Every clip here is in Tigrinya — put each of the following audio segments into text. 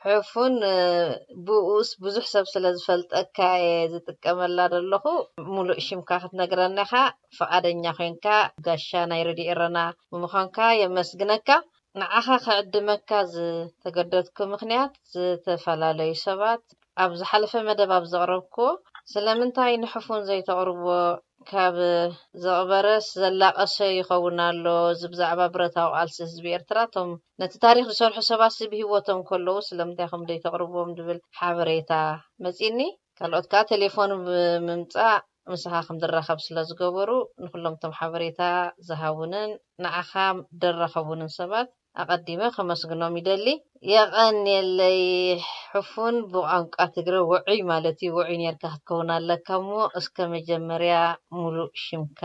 ሕፉን ብኡስ ብዙሕ ሰብ ስለ ዝፈልጠካ እየ ዝጥቀመላ ዘለኹ። ሙሉእ ሽምካ ክትነግረና ኢኻ? ፍቓደኛ ኮይንካ ጋሻ ናይ ረድዮ ኤረና ብምዃንካ የመስግነካ። ንዓኻ ክዕድመካ ዝተገደድኩ ምኽንያት፣ ዝተፈላለዩ ሰባት ኣብ ዝሓለፈ መደብ ኣብ ዘቕረብኩዎ ስለምንታይ ንሕፉን ዘይተቕርብዎ ካብ ዘቕበረስ ዘላቐሰ ይኸውን ኣሎ። እዚ ብዛዕባ ብረታዊ ቃልሲ ህዝቢ ኤርትራ፣ እቶም ነቲ ታሪኽ ዝሰርሑ ሰባት ብህይወቶም ከለዉ ስለምንታይ ከም ዘይተቕርብዎም ዝብል ሓበሬታ መጺኒ። ካልኦት ከኣ ቴሌፎን ብምምጻእ ምሳኻ ከም ዝራኸብ ስለ ዝገበሩ፣ ንኹሎም እቶም ሓበሬታ ዝሃቡንን ንዓኻ ደረኸቡንን ሰባት ኣቐዲመ ከመስግኖም ይደሊ። የቐንየለይ። ሕፉን ብቋንቋ ትግረ ውዑይ ማለት እዩ። ውዑይ ኔርካ ክትከውን ኣለካ እሞ፣ እስከ መጀመርያ ሙሉእ ሽምካ፣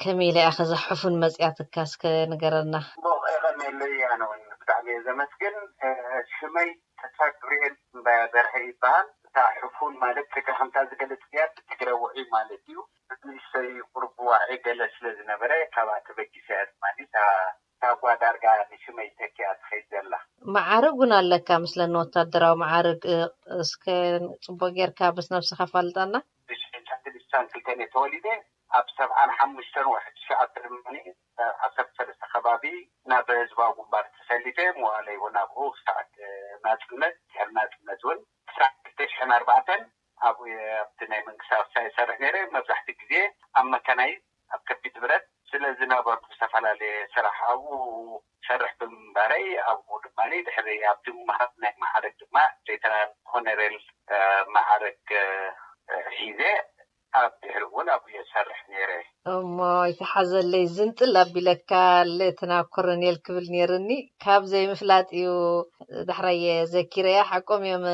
ከመይ ኢላ ኢኻ እዛ ሕፉን መጽያትካ እስከ ንገረና። እሞ የቐንየለይ፣ ኣነ እውን ብጣዕሚ እየ ዘመስግን። እ፣ ሽመይ ተስፋ ገብርኤል እምባያ በርሀ ይበሃል። እታ ሕፉን ማለት ከከምታ ዝገለጽክያ ብትግረ ውዑይ ማለት እዩ። ንእሽተይ ቁሩብ ዋዒ ገለ ስለ ዝነበረ ካብኣ ተበጊሰ እያ ድማ እታ ሳጓ ዳርጋ ንሽመይ ተኪኣ ትኸይድ ዘላ። መዓርግ እውን ኣለካ ምስለኒ፣ ወታደራዊ መዓርግ። እ፣ እስከ ጽቡቕ ጌርካ ምስ ነብስኻ ፋልጠና። ብሽሕን ትሽዓተ ሚእትን ክልተን እየ ተወሊደ። ኣብ ሰብዓን ሓሙሽተን ወርሒ ትሽዓተ ድማ ዓሰርተ ሰለስተ ከባቢ ናብ ህዝባዊ ግንባር ተሰሊፈ። መዋእለይ እውን ኣብኡ ክሳዕ ናጽነት፣ ድሕሪ ናጽነት እውን ክሳዕ ክልተ ሽሕን ኣርባዕተን ኣብኡ እየ ኣብቲ ናይ መንግስቲ ኣፍሳ ይሰርሕ ነይረ። መብዛሕትኡ ግዜ ኣብ መካናይዝ፣ ኣብ ከቢድ ብረት ስለ ዝነበርኩ ዝተፈላለየ ስራሕ ኣብኡ ሰርሕ ብምንባረይ፣ ኣብኡ ድማ ድሕሪ ኣብቲ ምሃብ ናይ መዓርግ ድማ ሌተናል ኮነሬል፣ እ፣ መዓርግ፣ እ፣ ሒዘ ኣብ ድሕሪ እውን ኣብኡ እየ ዝሰርሕ ነይረ። እሞ ይተሓዘለይ ዝንጥል ኣቢለካ ሌተና ኮረኔል ክብል ነይርኒ። ካብ ዘይምፍላጥ እዩ ዳሕራየ ዘኪረያ። ሓቆም እዮም።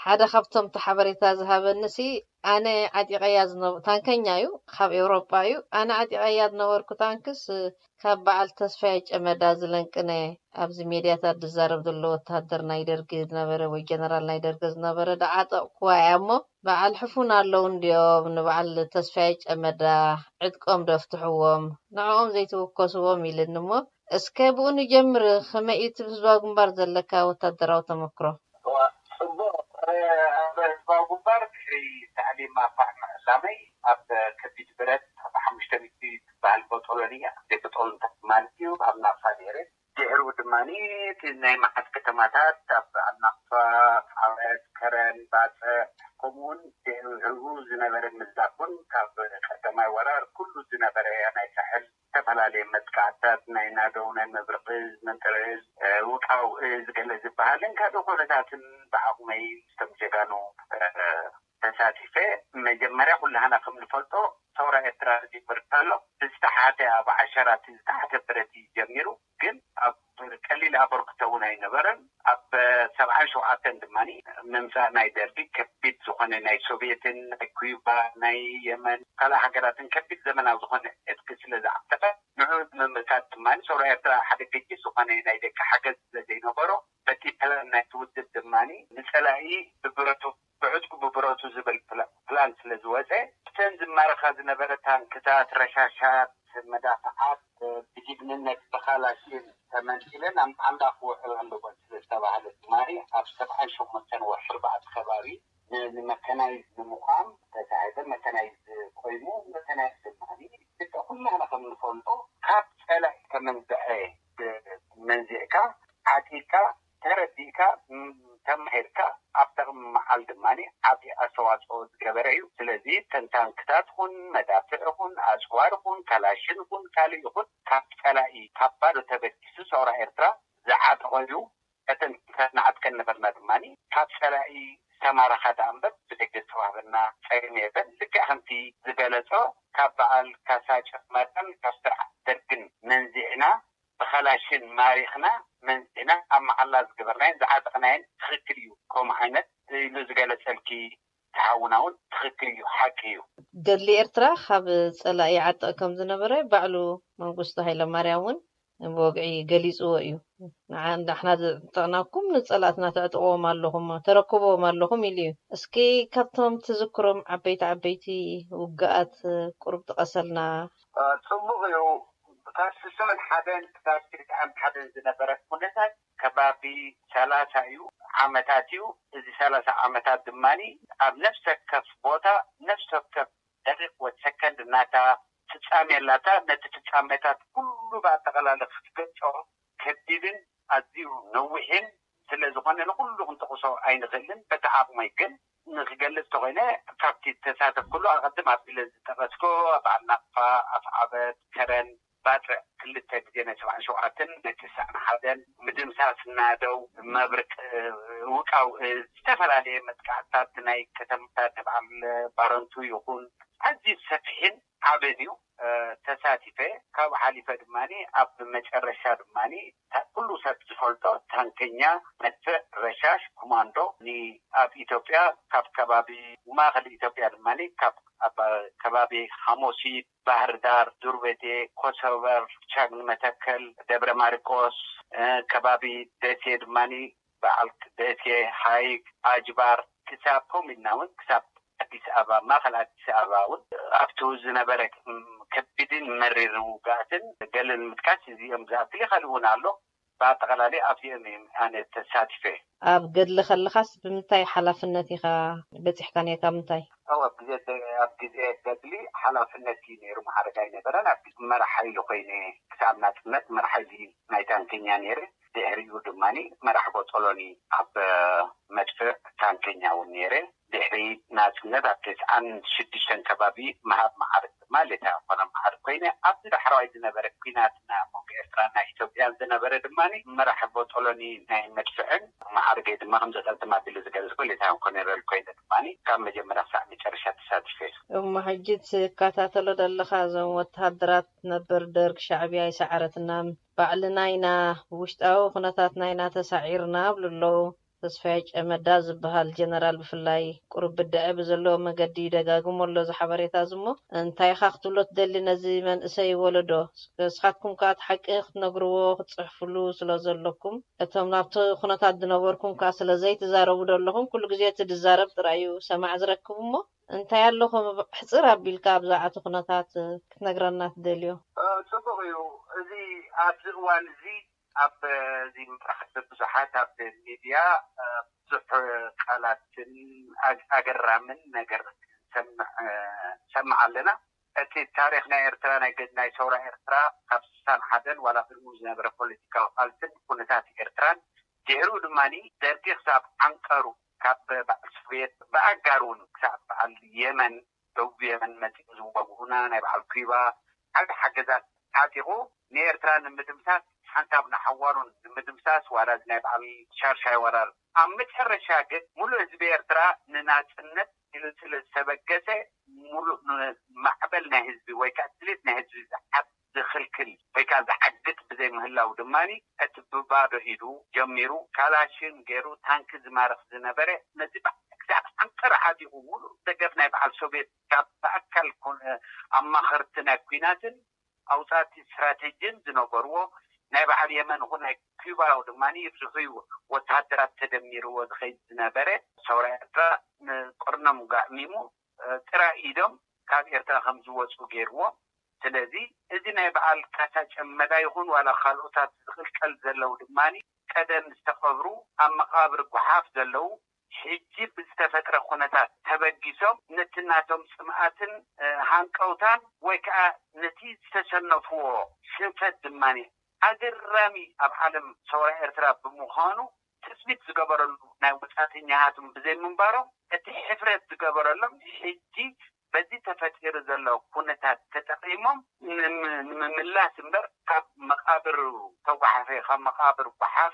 ሓደ ካብቶም እቲ ሓበሬታ ዝሃበንሲ ኣነ ዓጢቐያ ዝነበ-፣ ታንከኛ እዩ፣ ካብ ኤውሮጳ እዩ። ኣነ ዓጢቐያ ዝነበርኩ ታንክስ ካብ በዓል ተስፋዬ ጨመዳ ዝለንቅነ፣ ኣብዚ ሜድያታት ዝዛረብ ዘሎ ወተሃደር ናይ ደርጊ ዝነበረ ወይ ጀነራል ናይ ደርጊ ዝነበረ፣ ደዓጠቕኩዋ እያ እሞ፣ በዓል ሕፉን ኣለዉ እንድዮም፣ ንበዓል ተስፋዬ ጨመዳ ዕጥቆም ዶ ኣፍትሕዎም፣ ንዕኦም ዘይትውከስዎም ኢልኒ እሞ፣ እስከ ብኡ ንጀምር። ከመይ እዩ እቲ ህዝባዊ ግንባር ዘለካ ወታደራዊ ተመክሮ? እዋ፣ ጽቡቕ። እ፣ ኣብ ህዝባዊ ግንባር ድሕሪ ታዕሊም ኣፋሕ ምዕላመይ ኣብ ከቢድ ብረት ኣብ ሓሙሽተ ሚእቲ ትበሃል ቦጦሎኒ፣ ኣብ ዘይቦጦሎኒ ማለት እዩ፣ ኣብ ናቕፋ ነይረ። ድሕሪኡ ድማ እቲ ናይ መዓት ከተማታት ኣብ ኣልናቕፋ፣ ዓወት፣ ከረን፣ ባጽዕ፣ ከምኡውን ድሕሪኡ ዝነበረ ምዝላፍ እውን ካብ ቀዳማይ ወራር ኩሉ ዝነበረ ናይ ሳሕል ዝተፈላለየ መጥቃዕትታት ናይ ናደው፣ ናይ መብርቒ፣ መንጥርዕል፣ እ፣ ውቃው፣ እ፣ ዝገለ ዝበሃልን ካልእ ኩነታትን ብዓቕመይ ምስቶም ጀጋኑ፣ እ፣ ተሳቲፈ። መጀመርያ ኩላህና ከም ንፈልጦ ሰውራ ኤርትራ ዝጅምር ከሎ ብዝተሓተ ኣብ ዓሸራ እቲ ዝተሓተ ብረት እዩ ጀሚሩ። ግን ኣብ ቀሊል ኣበርክቶ እውን ኣይነበረን። ኣብ ሰብዓን ሸውዓተን ድማ ምምፃእ ናይ ደርጊ ከቢድ ዝኾነ ናይ ሶቪየትን ናይ ኩባ ናይ የመን ካልእ ሃገራትን ከቢድ ዘመናዊ ዝኾነ ዕጥቂ ስለ ዝዓጠቐ ንዕኡ ንምምካት ድማ ሰውራ ኤርትራ ሓደ ገዲስ ዝኾነ ናይ ደቂ ሓገዝ ስለ ዘይነበሮ በቲ ፕላን ናይቲ ውድብ ድማ ንፀላኢ ብብረቱ ብዕጥቁ ብብረቱ ዝብል ፕላ-፣ ፕላን ስለ ዝወፀ፣ እተን ዝማረኻ ዝነበረ ታንክታት፣ ረሻሻት፣ መዳፍዓት፣ ብጅግንነት ብኻላሽን ተመንጢለን ኣብ መዓላ ክውዕላ ኣለወን ስለ ዝተባህለ ድማ ኣብ ሰብዓን ሸሞንተን ወርሒ ኣርባዕተ ከባቢ ን-፣ ንመከናይዝ ንምዃን ተሳዒረ። መከናይዝ ቆይሙ፣ መከናይዝ ድማ ልክዕ ኩላህና ከም ንፈልጦ ካብ ፀላኢ ተመንዝዐ መንዚዕካ፣ ዓጢቕካ፣ ተረዲእካ፣ ም-፣ ተማሂርካ ኣብ ጥቕሚ ምዓል ድማ ዓቢ ኣስተዋፅኦ ዝገበረ እዩ። ስለዚ እተን ታንክታት ኹን፣ መዳፍዕ ኹን፣ ኣፅዋር ኹን፣ ካላሽን ኹን፣ ካልእ ይኹን ካብ ፀላኢ ካብ ባዶ ተበጊሱ ሰውራ ኤርትራ ዝዓጠቐ እዩ። እተን ታንክታት ንዓጥቀን ነበርና ድማ ካብ ፀላኢ ዝተማረኻ ደኣ እምበር ብደገ ዝተዋህበና ጸገም የለን። ልክዕ ከምቲ ዝገለጾ ካብ በዓል ካሳ ጨመዳን ካብ ስርዓት ደርግን መንዚዕና ብኸላሽን ማሪኽና መንዚዕና ኣብ መዓላ ዝገበርናዮን ዝዓጠቕናዮን ትኽክል እዩ። ከምኡ ዓይነት ኢሉ ዝገለጸልኪ እቲ ሓውና እውን ትኽክል እዩ፣ ሓቂ እዩ። ገድሊ ኤርትራ ካብ ጸላኢ ይዓጥቕ ከም ዝነበረ ባዕሉ መንግስቱ ሃይለማርያም እውን ብወግዒ ገሊጽዎ እዩ። ንዓ-፣ ንሕና ዘዕጠቕናኩም ንጸላእትና ተዕጥቕዎም ኣለኹም፣ ተረክብዎም ኣለኹም ኢሉ እዩ። እስኪ ካብቶም ትዝክሮም ዓበይቲ ዓበይቲ ውግኣት ቁሩብ ጥቀሰልና። አ፣ ጽቡቕ እዩ። ካብ ስሳን ሓደን ክሳብ ትስዓን ሓደን ዝነበረ ኩነታት ከባቢ ሰላሳ እዩ ዓመታት እዩ። እዚ ሰላሳ ዓመታት ድማ ኣብ ነፍሲ ወከፍ ቦታ፣ ነፍሲ ወከፍ ደቂቕ ወይ ሰከንድ እናታ ፍጻሜ ኣላታ። ነቲ ፍጻሜታት ኩሉ ብኣጠቓላሊ ክትገልጾ ከቢድን ኣዝዩ ነዊሕን ስለ ዝኾነ ንኹሉ ክንጠቕሶ ኣይንኽእልን። በቲ ዓቕመይ ግን ንክገልጽ ተኾይነ፣ ካብቲ ዝተሳተፍኩሉ ኣቐድም ኣቢለ ዝጠቐስኮ፣ በዓል ናቕፋ፣ ኣፍዓበት፣ ከረን፣ ባጽዕ ክልተ ግዜ ናይ ሰብዓን ሸውዓተን ናይ ተስዓን ሓደን ምድምሳስ ናደው፣ መብርቅ፣ ውቃው፣ ዝተፈላለየ መጥቃዕትታት ናይ ከተማታት ናይ በዓል ባረንቱ ይኹን ኣዝዩ ሰፊሕን ዓብን እዩ። ተሳቲፈ። ካብ ሓሊፈ ድማ ኣብ መጨረሻ ድማ ኩሉ ሰብ ዝፈልጦ ታንከኛ፣ መድፍዕ፣ ረሻሽ፣ ኮማንዶ ኒ-፣ ኣብ ኢትዮጵያ ካብ ከባቢ ማእኸል ኢትዮጵያ ድማ ካብ ኣብ ከባቢ ሓሞሲት፣ ባህር ዳር፣ ዱርቤቴ፣ ኮሶበር፣ ቻግኒ መተከል፣ ደብረ ማርቆስ፣ እ፣ ከባቢ ደሴ ድማ በዓል ደሴ፣ ሃይቅ፣ ኣጅባር ክሳብ ከምኡ ኢልና እውን ክሳብ ኣዲስ ኣበባ፣ ማእኸል ኣዲስ ኣበባ እውን ኣብቲ ዝነበረ፣ ም፣ ከቢድን መሪርን ውግኣትን ገለ ንምጥቃስ እዚኦም ዝኣክል፣ ይኸል እውን ኣሎ። ብኣጠቓላሊ ኣብዚኦም እዮም ኣነ ተሳቲፈ። ኣብ ገድሊ ከለኻስ ብምንታይ ሓላፍነት ኢኻ በጺሕካ ነይርካ? ምንታይ? ኣብ ግዜ፣ ኣብ ግዜ ገድሊ ሓላፍነት እዩ ነይሩ፣ ማዕረግ ኣይነበረን። ኣብ ግዜ መራሕ ሓይሊ ኮይነ ክሳብ ናጽነት መራሕ ሓይሊ ናይ ታንከኛ ነይረ። ድሕሪኡ ድማ መራሕ ቦጦሎኒ ኣብ መድፍዕ ታንከኛ እውን ነይረ። ድሕሪ ናጽነት ኣብ ተስዓን ሽዱሽተን ከባቢ ምሃብ መዓርግ ድማ ሌተና ኮሎኔል መዓርግ ኮይነ፣ ኣብቲ ዳሕረዋይ ዝነበረ ኲናት ናይ መንጎ ኤርትራን ናይ ኢትዮጵያን ዝነበረ ድማ መራሕ ቦጦሎኒ ናይ መድፍዕን መዓርገይ ድማ ከም ዘቐድም ኣቢሉ ዝገልጽ ሌተና ኮሎኔል ኮይነ ድማ ካብ መጀመርያ ክሳዕ መጨረሻ ተሳቲፈ። እሞ ሕጂ ትከታተሎ ዘለኻ እዞም ወተሃደራት ነበር ደርግ ሻዕብያ ይሰዓረትና፣ ባዕልና ኢና ብውሽጣዊ ኩነታትና ኢና ተሳዒርና ይብሉ ኣለዉ። ተስፋዬ ጨመዳ ዝበሃል ጀነራል ብፍላይ ቁሩብ ብድዐ ብዘለዎ መገዲ ይደጋግሞ ኣሎ እዚ ሓበሬታ እዚ። እሞ እንታይ ኢኻ ክትብሎ ትደሊ ነዚ መንእሰይ ወለዶ? ንስኻትኩም ከኣ እቲ ሓቂ ክትነግርዎ ክትጽሕፍሉ ስለ ዘለኩም፣ እቶም ናብቲ ኩነታት ዝነበርኩም ከኣ ስለ ዘይትዛረቡ ዶ ኣለኹም? ኩሉ ግዜ እቲ ዝዛረብ ጥራይ እዩ ሰማዕ ዝረክብ። እሞ እንታይ ኣሎ ከም ሕጽር ኣቢልካ ብዛዕባ እቲ ኩነታት ክትነግረና ትደልዮ? እ፣ ጽቡቕ እዩ። እዚ ኣብዚ እዋን እዚ ኣብ፣ እ፣ እዚ መራኸቢ ብዙሓት፣ ኣብ ሚድያ፣ እ፣ ብዙሕ ቃላትን ኣግ-፣ ኣገራምን ነገር ሰምዕ፣ እ፣ ሰምዕ ኣለና። እቲ ታሪኽ ናይ ኤርትራ፣ ናይ ገ-፣ ናይ ሰውራ ኤርትራ ካብ ስሳን ሓደን ዋላ ቅድሚኡ ዝነበረ ፖለቲካዊ ቃልስን ኩነታት ኤርትራን፣ ድሕሪኡ ድማ ደርጊ ክሳብ ዓንቀሩ፣ ካብ በዓል ሶቭየት ብኣጋር እውን ክሳብ በዓል የመን፣ ደቡብ የመን መጺኦም ዝዋግኡና፣ ናይ በዓል ኩባ ዓቢ ሓገዛት ዓጢቑ ንኤርትራ ንምድምሳስ፣ ሓንሳብ ንሓዋሩን ንምድምሳስ፣ ዋላ እዚ ናይ በዓል ሻርሻይ ወራር፣ ኣብ መጨረሻ ግን ሙሉእ ህዝቢ ኤርትራ ንናጽነት ኢሉ ስለ ዝተበገሰ፣ ሙሉእ ን-፣ ማዕበል ናይ ህዝቢ ወይ ከኣ ድሌት ናይ ህዝቢ ዝሓብ ዝኽልክል ወይ ከኣ ዝዓግት ብዘይምህላው ድማ፣ እቲ ብባዶ ኢዱ ጀሚሩ፣ ካላሽን ገይሩ ታንኪ ዝማርኽ ዝነበረ፣ ነዚ ብዓል ክሳብ ዓንቀር ዓጢቑ፣ ሙሉእ ደገፍ ናይ በዓል ሶቭየት ካብ ብኣካል ኮነ ኣማኸርቲ ናይ ኲናትን ኣውጻእቲ ስትራቴጂን ዝነበርዎ፣ ናይ በዓል የመን ይኹን ናይ ኩባ ድማ ይብዝሑ እዩ ወተሃደራት ተደሚርዎ ዝኸይድ ዝነበረ፣ ሰውራ ኤርትራ ንቅርኖም ጋዕሚሙ፣ እ፣ ጥራይ ኢዶም ካብ ኤርትራ ከም ዝወጹ ገይርዎም። ስለዚ እዚ ናይ በዓል ካሳ ጨመዳ ይኹን ዋላ ካልኦታት ዝቕልቀል ዘለዉ ድማ ቀደም ዝተቐብሩ ኣብ መቓብር ጓሓፍ ዘለዉ፣ ሕጂ ብዝተፈጥረ ኩነታት ተበጊሶም ነቲ ናቶም ጽምኣትን፣ እ፣ ሃንቀውታን ወይ ከኣ ነቲ ዝተሸነፍዎ ሽንፈት ድማ ኣገራሚ ኣብ ዓለም ሰውራ ኤርትራ ብምዃኑ ትጽቢት ዝገበረሉ ናይ ወጻእተኛታቶም ብዘይምንባሮም፣ እቲ ሕፍረት ዝገበረሎም ሕጂ በዚ ተፈጢሩ ዘሎ ኩነታት ተጠቒሞም ንም-፣ ንምምላስ እምበር፣ ካብ መቓብር ተጓሓፈ፣ ካብ መቓብር ጓሓፍ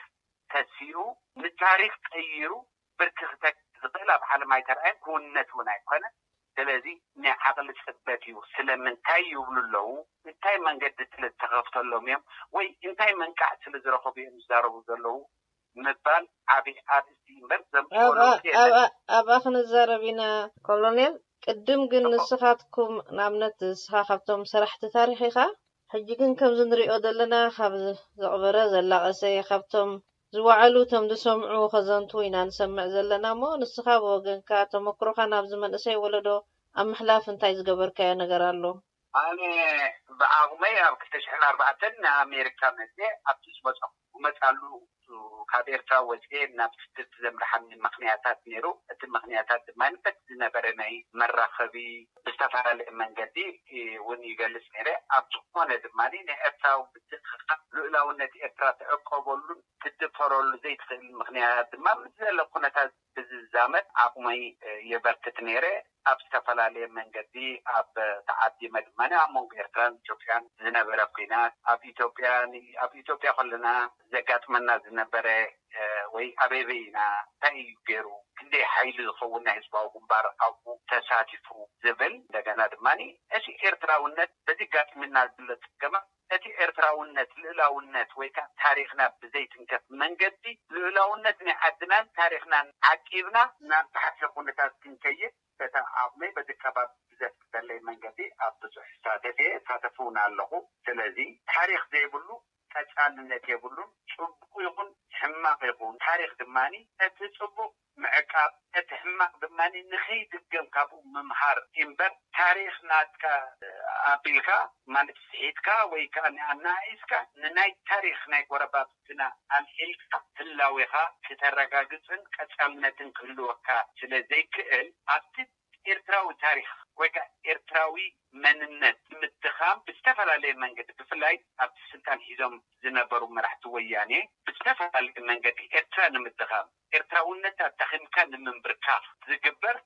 ተሲኡ ንታሪኽ ቀይሩ ብርኪ ክተክእ ዝኽእል ኣብ ዓለም ኣይተራእየን፣ ክውነት እውን ኣይኮነን። ስለዚ ናይ ዓቕሊ ጽበት እዩ። ስለምንታይ ይብሉ ኣለዉ? እንታይ መንገዲ ስለ ዝተኸፍተሎም እዮም? ወይ እንታይ መንቃዕ ስለ ዝረኸቡ እዮም ዝዛረቡ ዘለዉ? ምባል ዓቢ ኣርእስቲ እምበር ዘምጽኦ ኣብኣ ለውጢ የለን። ኣብኣ ኣብኣ ክንዛረብ ኢና ኮሎኔል። ቅድም ግን ጽቡቕ። ንስኻትኩም ንኣብነት ንስኻ ካብቶም ሰራሕቲ ታሪኽ ኢኻ። ሕጂ ግን ከምዚ ንሪኦ ዘለና ካብ ዘቕበረ ዘላቐሰ ካብቶም ዝወዓሉ እቶም ዝሰምዑ ከዘንቱ ኢና ንሰምዕ ዘለና እሞ ንስኻ ብወገንካ ተመክሮኻ ናብዚ መንእሰይ ወለዶ ኣብ ምሕላፍ እንታይ ዝገበርካዮ ነገር ኣሎ? ኣነ ብዓቕመይ ኣብ ክልተ ሽሕን ኣርባዕተን ንኣሜሪካ መጽየ ኣብቲ ዝመጸኹ ክመጻሉ ካብ ኤርትራ ወፅኤ ናብ ስደት ዘምርሓኒ ምኽንያታት ነይሩ። እቲ ምኽንያታት ድማ በቲ ዝነበረ ናይ መራኸቢ ብዝተፈላለየ መንገዲ እውን ይገልጽ ነይረ። ኣብ ዝኾነ ድማ ንኤርትራዊ ምትእኽኻብ ልኡላውነት ኤርትራ ትዕቀበሉን ትድፈረሉ ዘይትኽእል ምኽንያታት ድማ ምስ ዘሎ ኩነታት ብዝዛመድ ዓቕመይ የበርክት ነይረ። ኣብ ዝተፈላለየ መንገዲ ኣብ ተዓዲመ ድማ ኣብ መንጎ ኤርትራን ኢትዮጵያን ዝነበረ ኩናት፣ ኣብ ኢትዮጵያ ኣብ ኢትዮጵያ ከለና ዘጋጥመና ዝነበረ ወይ ኣበበይ ኢና፣ እንታይ እዩ ገይሩ፣ ክንደይ ሓይሊ ዝኸውን ናይ ህዝባዊ ግንባር ኣብኡ ተሳቲፉ ዝብል፣ እንደገና ድማ እቲ ኤርትራውነት በዚ ጋጥምና ዘሎ ጽገማት እቲ ኤርትራውነት ልእላውነት ወይ ከዓ ታሪኽና ብዘይትንከፍ መንገዲ ልእላውነት ናይ ዓድናን ታሪኽናን ዓቂብና ናብ ዝሓሸ ኩነታት ክንከይድ በታ ዓቕመይ በዚ ከባቢ ብዘፍቅደለይ መንገዲ ኣብ ብዙሕ ሳተፍ እየ ሳተፍ እውን ኣለኹ። ስለዚ ታሪኽ ዘይብሉ ቀጻልነት የብሉን። ጽቡቕ ይኹን ሕማቕ ይኹን ታሪኽ ድማ እቲ ጽቡቕ ምዕቃብ እቲ ሕማቕ ድማ ንኸይድገም ካብኡ ምምሃር እምበር ታሪኽ ናትካ ኣቢልካ ማለት ስሒትካ ወይ ከዓ ኣናኢስካ ንናይ ታሪኽ ናይ ጎረባብትና ኣልዒልካ ህላዌኻ ክተረጋግፅን ቀፃልነትን ክህልወካ ስለ ዘይክእል ኣብቲ ኤርትራዊ ታሪኽ ወይ ከዓ ኤርትራዊ መንነት ምትኻም ብዝተፈላለየ መንገዲ ብፍላይ ኣብቲ ስልጣን ሒዞም ዝነበሩ መራሕቲ ወያኔ ብዝተፈላለየ መንገዲ ኤርትራ ንምትኻም ኤርትራውነት ኣዳኺምካ ንምንብርካኽ ዝግበር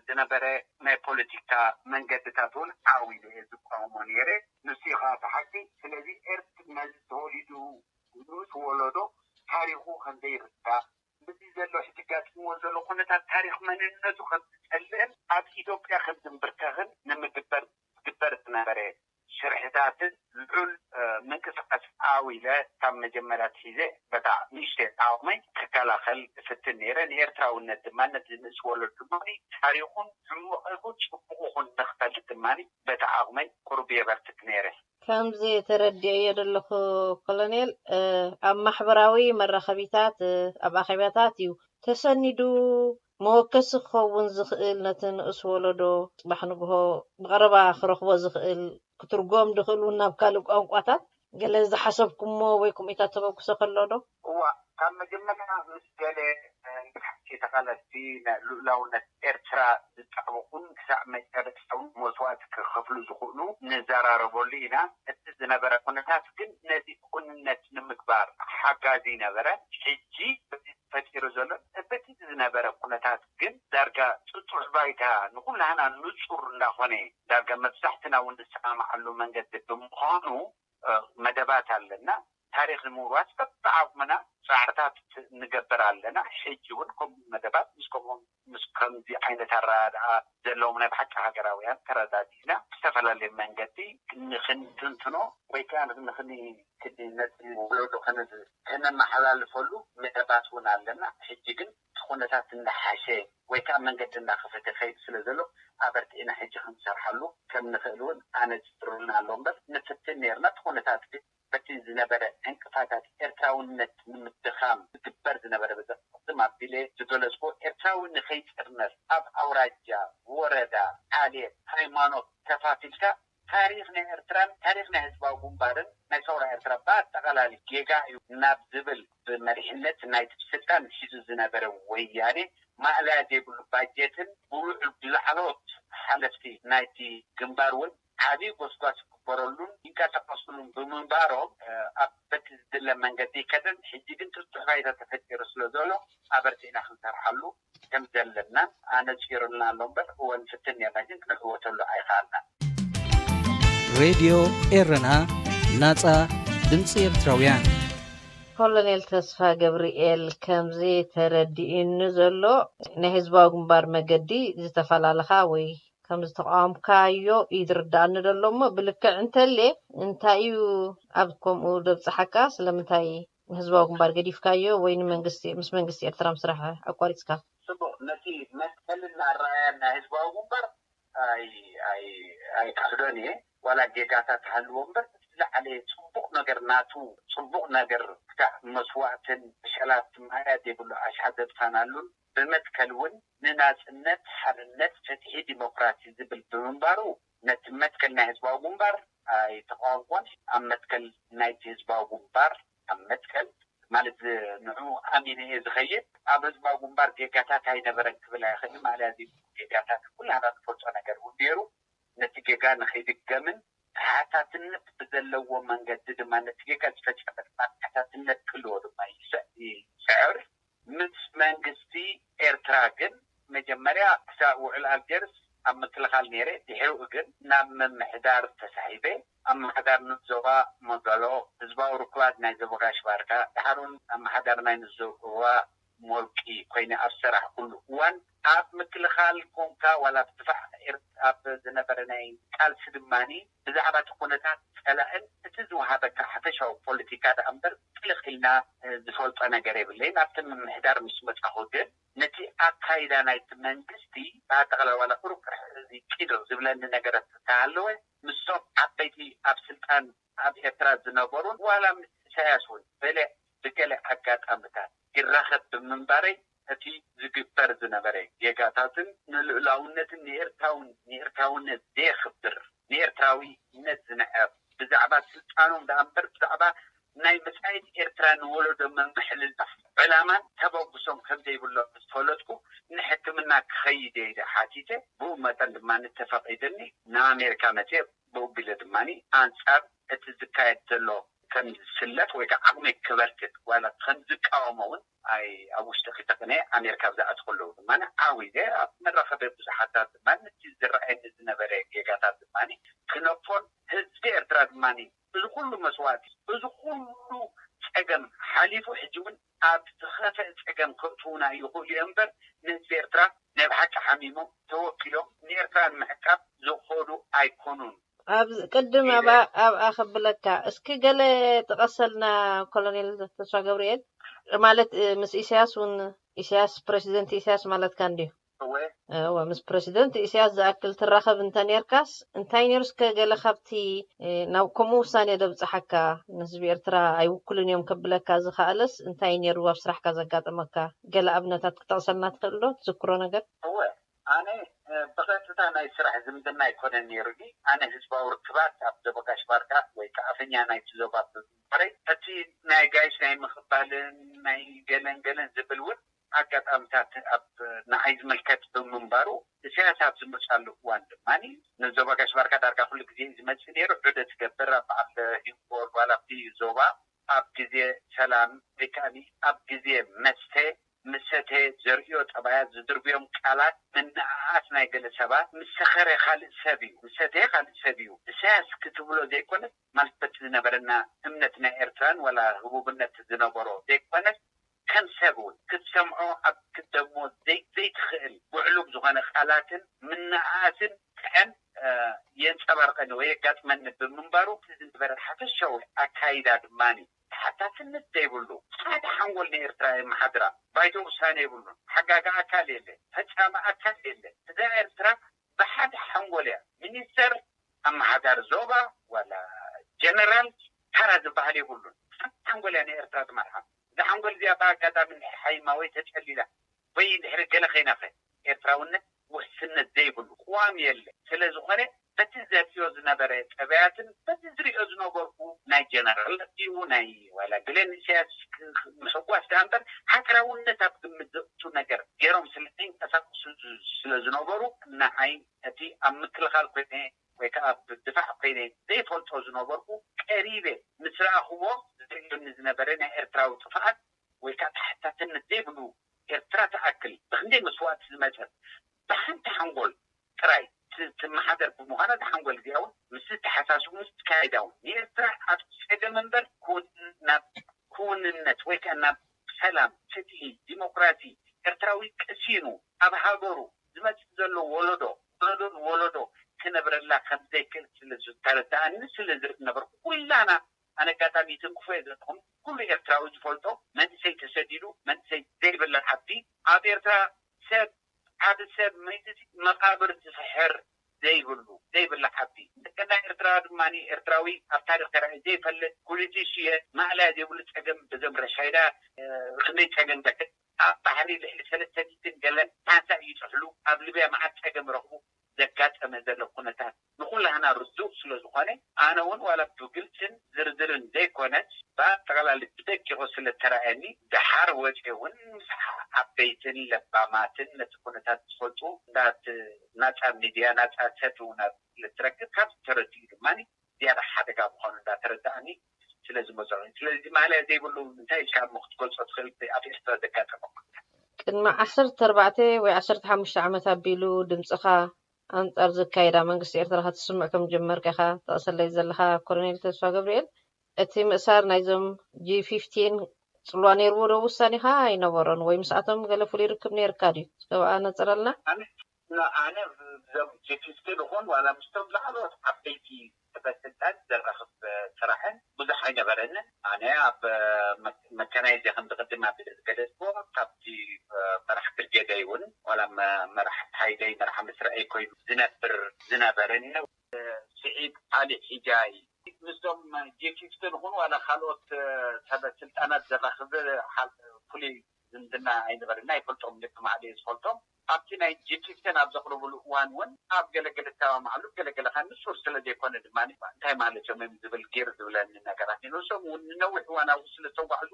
ዝነበረ ናይ ፖለቲካ መንገድታት እውን ዓው ኢለ እየ ዝቃወሞ ነይረ። ንሱ እዩ ከዓ እቲ ሓቂ። ስለዚ ኤርት ነዚ ተወሊዱ ንኡስ ወለዶ ታሪኹ ከምዘይርዳእ ምስዚ ዘሎ ሕጂ ጋጥምዎ ዘሎ ኩነታት ታሪኽ መንነቱ ከም ዝጸልእን ኣብ ኢትዮጵያ ከም ዝንብርከኽን ንምግበር ዝግበር ዝነበረ ሽርሕታትን ልዑል ምንቅስቃስ ዓው ኢለ ካብ መጀመርያ ኣትሒዘ በታ ንእሽተይ ዓቕመይ ክከላኸል እፍትን ነይረ። ንኤርትራውነት ድማ ነቲ ንእስ ወለድ ድማ ታሪኹን ሕሙቕ ይኹን ጽቡቕ ይኹን ንኽፈልጥ ድማ በታ ዓቕመይ ቁሩብ የበርክት ነይረ። ከምዚ ተረዲኤዮ ዘለኹ ኮሎኔል ኣብ ማሕበራዊ መራኸቢታት ኣብ ኣኼባታት እዩ ተሰኒዱ መወከሲ ክኸውን ዝኽእል ነቲ ንኡስ ወለዶ ጽባሕ ንግሆ ብቐረባ ክረኽቦ ዝኽእል ክትርጎም ድኽእል እውን ናብ ካልእ ቋንቋታት ገለ ዝሓሰብኩሞ ወይ ከምኡታት ተበግሶ ከሎ ዶ? እዋ ካብ መጀመርያ ምስ ገለ ንሓቂ ተቓለስቲ ልኡላውነት ኤርትራ ዝጣበቑን ክሳዕ መጨረሻውን መስዋእቲ ክኸፍሉ ዝኽእሉ ንዘራረበሉ ኢና። እቲ ዝነበረ ኩነታት ግን ነዚ ክውንነት ንምግባር ሓጋዚ ነበረ። ሕጂ በቲ ተፈጢሩ ዘሎ በቲ ዝነበረ ኩነታት ግን ዳርጋ ጽጹሕ ባይታ ንኩላህና ንጹር እንዳኾነ ዳርጋ መብዛሕትና እውን ንሰማማዓሉ መንገዲ ብምዃኑ መደባት ኣለና። ታሪኽ ንምውራስ በብዓቕምና ጻዕርታት ንገብር ኣለና። ሕጂ እውን ከምኡ መደባት ምስ ከምኡ ምስ ከምዚ ዓይነት ኣረዳድኣ ዘለዎም ናይ ብሓቂ ሃገራውያን ተረዳዲእና ብዝተፈላለየ መንገዲ ንክንትንትኖ ወይ ከዓ ንክንክንነቲ ወለዶ ከነመሓላልፈሉ መደባት እውን ኣለና። ሕጂ ግን እቲ ኩነታት እናሓሸ ወይ ከዓ መንገዲ እናኸፈተ ከይድ ስለ ዘሎ ኣበርቲዕና ሕጂ ክንሰርሓሉ ከም ንኽእል እውን ኣነፂሩልና ኣሎ እምበር ንፍትን ነርና። እቲ ኩነታት ግን በቲ ዝነበረ ዕንቅፋታት ኤርትራውነት ንምድኻም ዝግበር ዝነበረ በዚ ቅድም ኣቢለ ዝገለጽኩ ኤርትራዊ ንኸይጥርነፍ ኣብ ኣውራጃ፣ ወረዳ፣ ዓሌት፣ ሃይማኖት ከፋፊልካ ታሪኽ ናይ ኤርትራን ታሪኽ ናይ ህዝባዊ ግንባርን ናይ ሰውራ ኤርትራ ብኣጠቓላሊ ጌጋ እዩ ናብ ዝብል ብመሪሕነት ናይቲ ብስልጣን ሒዙ ዝነበረ ወያኔ ማእለያ ዘይብሉ ባጀትን ብውዕል ብላዕለዎት ሓለፍቲ ናይቲ ግንባር እውን ዓብዪ ጎስጓስ ክግበረሉን ይንቀሳቐስሉን ብምንባሮም ኣብ በቲ ዝድለ መንገዲ ይከደን። ሕጂ ግን ጥጡሕ ባይታ ተፈጢሩ ስለ ዘሎ ኣበርቲዕና ክንሰርሓሉ ከም ዘለና ኣነፂሩልና ኣሎ እምበር እወ ንፍትን ኔርና ግን ክነዕወተሉ ኣይኸኣልናን። ሬድዮ ኤረና፣ ናጻ ድምጺ ኤርትራውያን። ኮሎኔል ተስፋ ገብርኤል፣ ከምዚ ተረዲኡኒ ዘሎ ናይ ህዝባዊ ግንባር መገዲ ዝተፈላለኻ ወይ ከም ዝተቃወምካዮ እዩ ዝርዳኣኒ ዘሎ እሞ ብልክዕ እንተልየ እንታይ እዩ ኣብ ከምኡ ዘብጽሓካ? ስለምንታይ ንህዝባዊ ግንባር ገዲፍካዮ ወይ ንመንግስቲ ምስ መንግስቲ ኤርትራ ምስራሕ ኣቋሪጽካ? ጽቡቕ፣ ነቲ መትከልን ኣረኣእያን ናይ ህዝባዊ ግንባር ኣይክሕዶን እየ። ዋላ ጌጋታት ሃልዎ እምበር እቲ ዝለዓለ ጽቡቕ ነገር ናቱ ጽቡቕ ነገር ክሳዕ መስዋእትን ዕሸላት ማእያ ዘይብሉ ኣሽሓት ዘጥፋናሉን ብመትከል እውን ንናጽነት፣ ሓርነት፣ ፍትሒ፣ ዲሞክራሲ ዝብል ብምንባሩ ነቲ መትከል ናይ ህዝባዊ ግንባር ኣይተቃወምኩዎን። ኣብ መትከል ናይቲ ህዝባዊ ግንባር ኣብ መትከል ማለት ንዑ ኣሚነ እየ ዝኸይድ። ኣብ ህዝባዊ ግንባር ጌጋታት ኣይነበረን ክብል ኣይኽእልን። ማለት እዚ ጌጋታት ኩላና ንፈልጦ ነገር እውን ነይሩ። ነቲ ጌጋ ንኸይድገምን ተሓታትነት ብዘለዎ መንገዲ ድማ ነቲ ጌጋ ዝፈጸመ ድማ ተሓታትነት ክህልዎ ድማ ይስዕር። ምስ መንግስቲ ኤርትራ ግን መጀመርያ ክሳብ ውዕል ኣልጀርስ ኣብ ምክልኻል ነይረ። ድሕሪኡ ግን ናብ ምምሕዳር ተሳሒበ። ኣብ ምምሕዳር ዞባ መገሎ፣ ህዝባዊ ርክባት ናይ ዞባ ጋሽ ባርካ፣ ድሓሩን ኣመሓዳር ናይ ንዞባ ሞልቂ ኮይነ ኣብ ዝሰራሕኩሉ እዋን ኣብ ምክልኻል ኮንካ ዋላ ኣብ ድፋዕ ኤር- ኣብ ዝነበረ ናይ ቃልሲ ድማኒ ብዛዕባ እቲ ኩነታት ጸላእን እቲ ዝወሃበካ ሓፈሻዊ ፖለቲካ ደኣ እምበር ጥልቕ ኢልና ዝፈልጦ ነገር የብለይን። ኣብቲ ምምሕዳር ምስ መጻኹ ግን ነቲ ኣካይዳ ናይቲ መንግስቲ ብኣጠቓላይ ዋላ ቁሩብ ቅርሕ እዚ ቂድር ዝብለኒ ነገራት እንተሃለወ ምስቶም ዓበይቲ ኣብ ስልጣን ኣብ ኤርትራ ዝነበሩን ዋላ ምስ ኢሳያስ እውን በለ ብገለ ኣጋጣምታት ይራኸብ ብምንባረይ እቲ ዝግበር ዝነበረ ጌጋታትን ንልኡላውነትን ንኤርትራውን ንኤርትራውነት ዘየኽብር ንኤርትራዊነት ዝንዕቕ ብዛዕባ ስልጣኖም ደኣ እምበር ብዛዕባ ናይ መጻኢት ኤርትራ ንወለዶ ምምሕልላፍ ዕላማን ተበግሶም ከም ዘይብሎም ምስ ፈለጥኩ ንሕክምና ክኸይድ እየ ኢለ ሓቲተ። ብኡ መጠን ድማ ተፈቒድኒ ናብ ኣሜሪካ መጽየ። ብኡ ኣቢለ ድማ ኣንጻር እቲ ዝካየድ ዘሎ ከም ዝስለፍ ወይ ከዓ ዓቕመይ ክበርክት ዋላ ከም ዝቃወሞ እውን ኣይ ኣብ ውሽጢ ክልተ ቅነ ኣሜሪካ ኣብ ዝኣትኩ ኣለዉ ድማ ዓዊዘ ኣብ መራኸቢ ብዙሓታት ድማ ነቲ ዝረኣየኒ ዝነበረ ጌጋታት ድማ ክነፎን ህዝቢ ኤርትራ ድማ እዚ ኩሉ መስዋእቲ እዚ ኩሉ ጸገም ሓሊፉ ሕጂ እውን ኣብ ዝኸፍአ ጸገም ከእትዉና ይኽእሉ እዮም እምበር ንህዝቢ ኤርትራ ናይ ብሓቂ ሓሚሞም ተወኪሎም ንኤርትራ ንምዕቃብ ዝኸዱ ኣይኮኑን። ኣብ ቅድም ኢለ ኣብኣ ኣብኣ ከብለካ እስኪ ገለ ጥቀሰልና ኮሎኔል ተስፋ ገብርኤል ማለት እ፣ ምስ ኢሳያስ እውን ኢሳያስ ፕሬዚደንት ኢሳያስ ማለትካ እንድዩ። እወ እወ ምስ ፕሬዚደንት ኢሳያስ ዝኣክል ትራኸብ እንተ ኔርካስ እንታይ ኔሩ እስከ ገለ ካብቲ እ፣ ናብ ከምኡ ውሳኔ ደብፅሓካ ንህዝቢ ኤርትራ ኣይውክሉን እዮም ከብለካ ዝኸኣለስ እንታይ ኔሩ ኣብ ስራሕካ ዘጋጠመካ ገለ ኣብነታት ክጠቕሰልና ትኽእል ዶ ትዝክሮ ነገር? እወ ኣነ እ፣ ብቐጥታ ናይ ስራሕ ዝምድና ኣይኮነን ነይሩኒ። ኣነ ህዝባዊ ርክባት ኣብ ዞባ ጋሽ ባርካ ወይ ከዓ ኣፈኛ ናይቲ ዞባ ብምንባረይ እቲ ናይ ጋይሽ ናይ ምቕባልን ናይ ገለን ገለን ዝብል እውን ኣጋጣምታት ኣብ ንዓይ ዝምልከት ብምንባሩ ኢሳያስ ኣብ ዝመፅኣሉ እዋን ድማ ንዞባ ጋሽ ባርካ ዳርጋ ኩሉ ግዜ ዝመፅእ ነይሩ። ዑደት ይገብር ኣብ በዓል ሂንጎል ዋላ ኣብቲ ዞባ ኣብ ግዜ ሰላም ወይ ከዓ ኣብ ግዜ መስተ ምሰተ ዘርእዮ ጠባያት ዝድርብዮም ቃላት ምንእኣስ ናይ ገለ ሰባት ምስ ሰኸረ ካልእ ሰብ እዩ ምሰተ ካልእ ሰብ እዩ ኢሳያስ ክትብሎ ዘይኮነስ ማለት በቲ ዝነበረና እምነት ናይ ኤርትራን ዋላ ህቡብነት ዝነበሮ ዘይኮነስ ከም ሰብ እውን ክትሰምዖ ኣብ ክትደግሞ ዘይ- ዘይትኽእል ውዕሉግ ዝኾነ ቃላትን ምንእኣስን ጥዐን የንፀባርቀኒ ወይ የጋጥመኒ ብምንባሩ እቲ ዝነበረ ሓፈሻዊ ኣካይዳ ድማ ተሓታትነት ዘይብሉ ሓደ ሓንጎል ንኤርትራ የመሓድራ ባይቶ ውሳነ የብሉን። ሓጋጋ ኣካል የለ፣ ፈፃሚ ኣካል የለ። እዛ ኤርትራ ብሓደ ሓንጎል እያ ሚኒስተር ኣመሓዳሪ ዞባ ዋላ ጀነራል ተራ ዝበሃል የብሉን። ሓንቲ ሓንጎል እያ ንኤርትራ ትመርሓ። እዛ ሓንጎል እዚኣ ብኣጋጣሚ እንድሕር ሓይማ ወይ ተጨሊላ ወይ እንድሕር ገለ ከይናኸ ኤርትራውነት ውሕስነት ዘይብሉ ቅዋም የለ። ስለ ዝኾነ በቲ ዘርእዮ ዝነበረ ጠባያትን በቲ ዝርእዮ ዝነበርኩ ናይ ጀነራል ድዩ ናይ ዋላ ግለን ኢሳያስ ምሕጓስ ደኣ እምበር ሃገራውነት ኣብ ግምት ዘእቱ ነገር ገይሮም ስለ ዘይንቀሳቀሱ ዝ- ስለ ዝነበሩ ንዓይ እቲ ኣብ ምክልኻል ኮይነ ወይ ከዓ ኣብ ድፋዕ ኮይነ ዘይፈልጦ ዝነበርኩ ቀሪበ ምስ ረኣኽዎ ዝርእየኒ ዝነበረ ናይ ኤርትራዊ ጥፍኣት ወይ ከዓ ተሓታትነት ዘይብሉ ኤርትራ ትኣክል ብክንደይ መስዋእቲ ዝመፀት ብሓንቲ ሓንጎል ጥራይ ት- ትመሓደር ብምዃና እዛ ሓንጎል እዚኣ እውን ምስ ዝተሓሳስቡ ምስ ትካየዳ እውን ንኤርትራ ኣብ ፀገም እምበር ክውን- ናብ ክውንነት ወይ ከዓ ናብ ሰላም፣ ፍትሒ፣ ዲሞክራሲ ኤርትራዊ ቀሲኑ ኣብ ሃገሩ ዝመፅእ ዘሎ ወለዶ ወለዶ ንወለዶ ክነብረላ ከም ዘይክእል ስለ ዝተረዳእኒ ስለ ዝነበርኩ ኩላና ኣነ ኣጋጣሚ ይትንክፎ እየ ዘለኹም ኩሉ ኤርትራዊ ዝፈልጦ መንእሰይ ተሰዲዱ መንእሰይ ዘይብላ ዓዲ ኣብ ኤርትራ ሰብ ዓቢ ሰብ መይትቲ መቓብር ዝፍሕር ዘይብሉ ዘይብላ ዓዲ እንደገና ኤርትራ ድማ ኤርትራዊ ኣብ ታሪክ ተራእዩ ዘይፈልጥ ኩሊቲ ሽየ ማእለያ ዘይብሉ ፀገም በዞም ረሻይዳ ክንደይ ፀገም ደክ ኣብ ባሕሪ ልዕሊ ሰለስተ ሚእትን ገለን ሓንሳእ ይጥሕሉ ኣብ ሊብያ መዓት ፀገም ረኽቡ ዘጋጠመ ዘሎ ኩነታት ንኩላህና ርዱእ ስለ ዝኾነ ኣነ እውን ዋላ ብግልፅን ዝርዝርን ዘይኮነስ ብኣጠቃላሊ ብደቂቑ ስለ ተራእየኒ፣ ደሓር ወፂ እውን ምስ ዓበይትን ለባማትን ነቲ ኩነታት ዝፈልጡ እንዳት ናፃ ሚድያ፣ ናፃ ሰብ እውን ኣብ ስለ ትረክብ፣ ካብ ተረዲኡ ድማ ዝያዳ ሓደጋ ምዃኑ እንዳተረዳእኒ ስለ ዝመፀ እዩ። ስለዚ ማልያ ዘይብሉ እንታይ ኢልካ እሞ ክትገልፆ ትኽእል? ኣብ ኤርትራ ዘጋጠመ ኩነታት። ቅድሚ ዓሰርተ ኣርባዕተ ወይ ዓሰርተ ሓሙሽተ ዓመት ኣቢሉ ድምፅኻ ኣንጻር ዘካየዳ መንግስቲ ኤርትራ ከተስምዕ ከም ጀመርካ ኢኻ ትጠቕሰለይ ዘለኻ ኮሎኔል ተስፋ ገብርኤል። እቲ ምእሳር ናይዞም ጂ ፊፍቲን ጽልዋ ነይርዎ ዶ ውሳኔኻ? ኣይነበሮን ወይ ምስኣቶም ገለ ፍሉይ ርክብ ነይርካ ድዩ? እስከ ብኣ ነጽረልና። ኣነ ኣነ እዞም ጂ ፊፍቲን ይኹን ዋላ ምስቶም ላዕለዎት ዓበይቲ ሰበስልጣን ዘራኽብ ስራሕን ብዙሕ ኣይነበረንን። ኣነ ኣብ መከናይዜ ከም ዝቅድም ኣቢለ ዝገለጽዎ ካብቲ መራሕ ብርጌደይ እውን ዋላ መራሕ ሓይለይ መራሕ መስርዐይ ኮይኑ ዝነብር ዝነበረን ስዒድ ዓሊ ሒጃይ ምስቶም ጂ ፊፍቲን ይኹን ዋላ ካልኦት ሰበ ስልጣናት ዘራኽብ ፍሉይ ዝምድና ኣይነበረና። ይፈልጦም፣ ልክ ማዕለ ዝፈልጦም ኣብቲ ናይ ጂ ፊፍቲን ኣብ ዘቕርብሉ እዋን እውን ኣብ ገለገለ ተማማዕሉ ገለገለ ከ ንሱር ስለ ዘይኮነ ድማ እንታይ ማለት እዮም እዮም ዝብል ጌር ዝብለኒ ነገራት እዩ። ንሶም እውን ንነዊሕ እዋን ኣብኡ ስለ ዝተጓዕዙ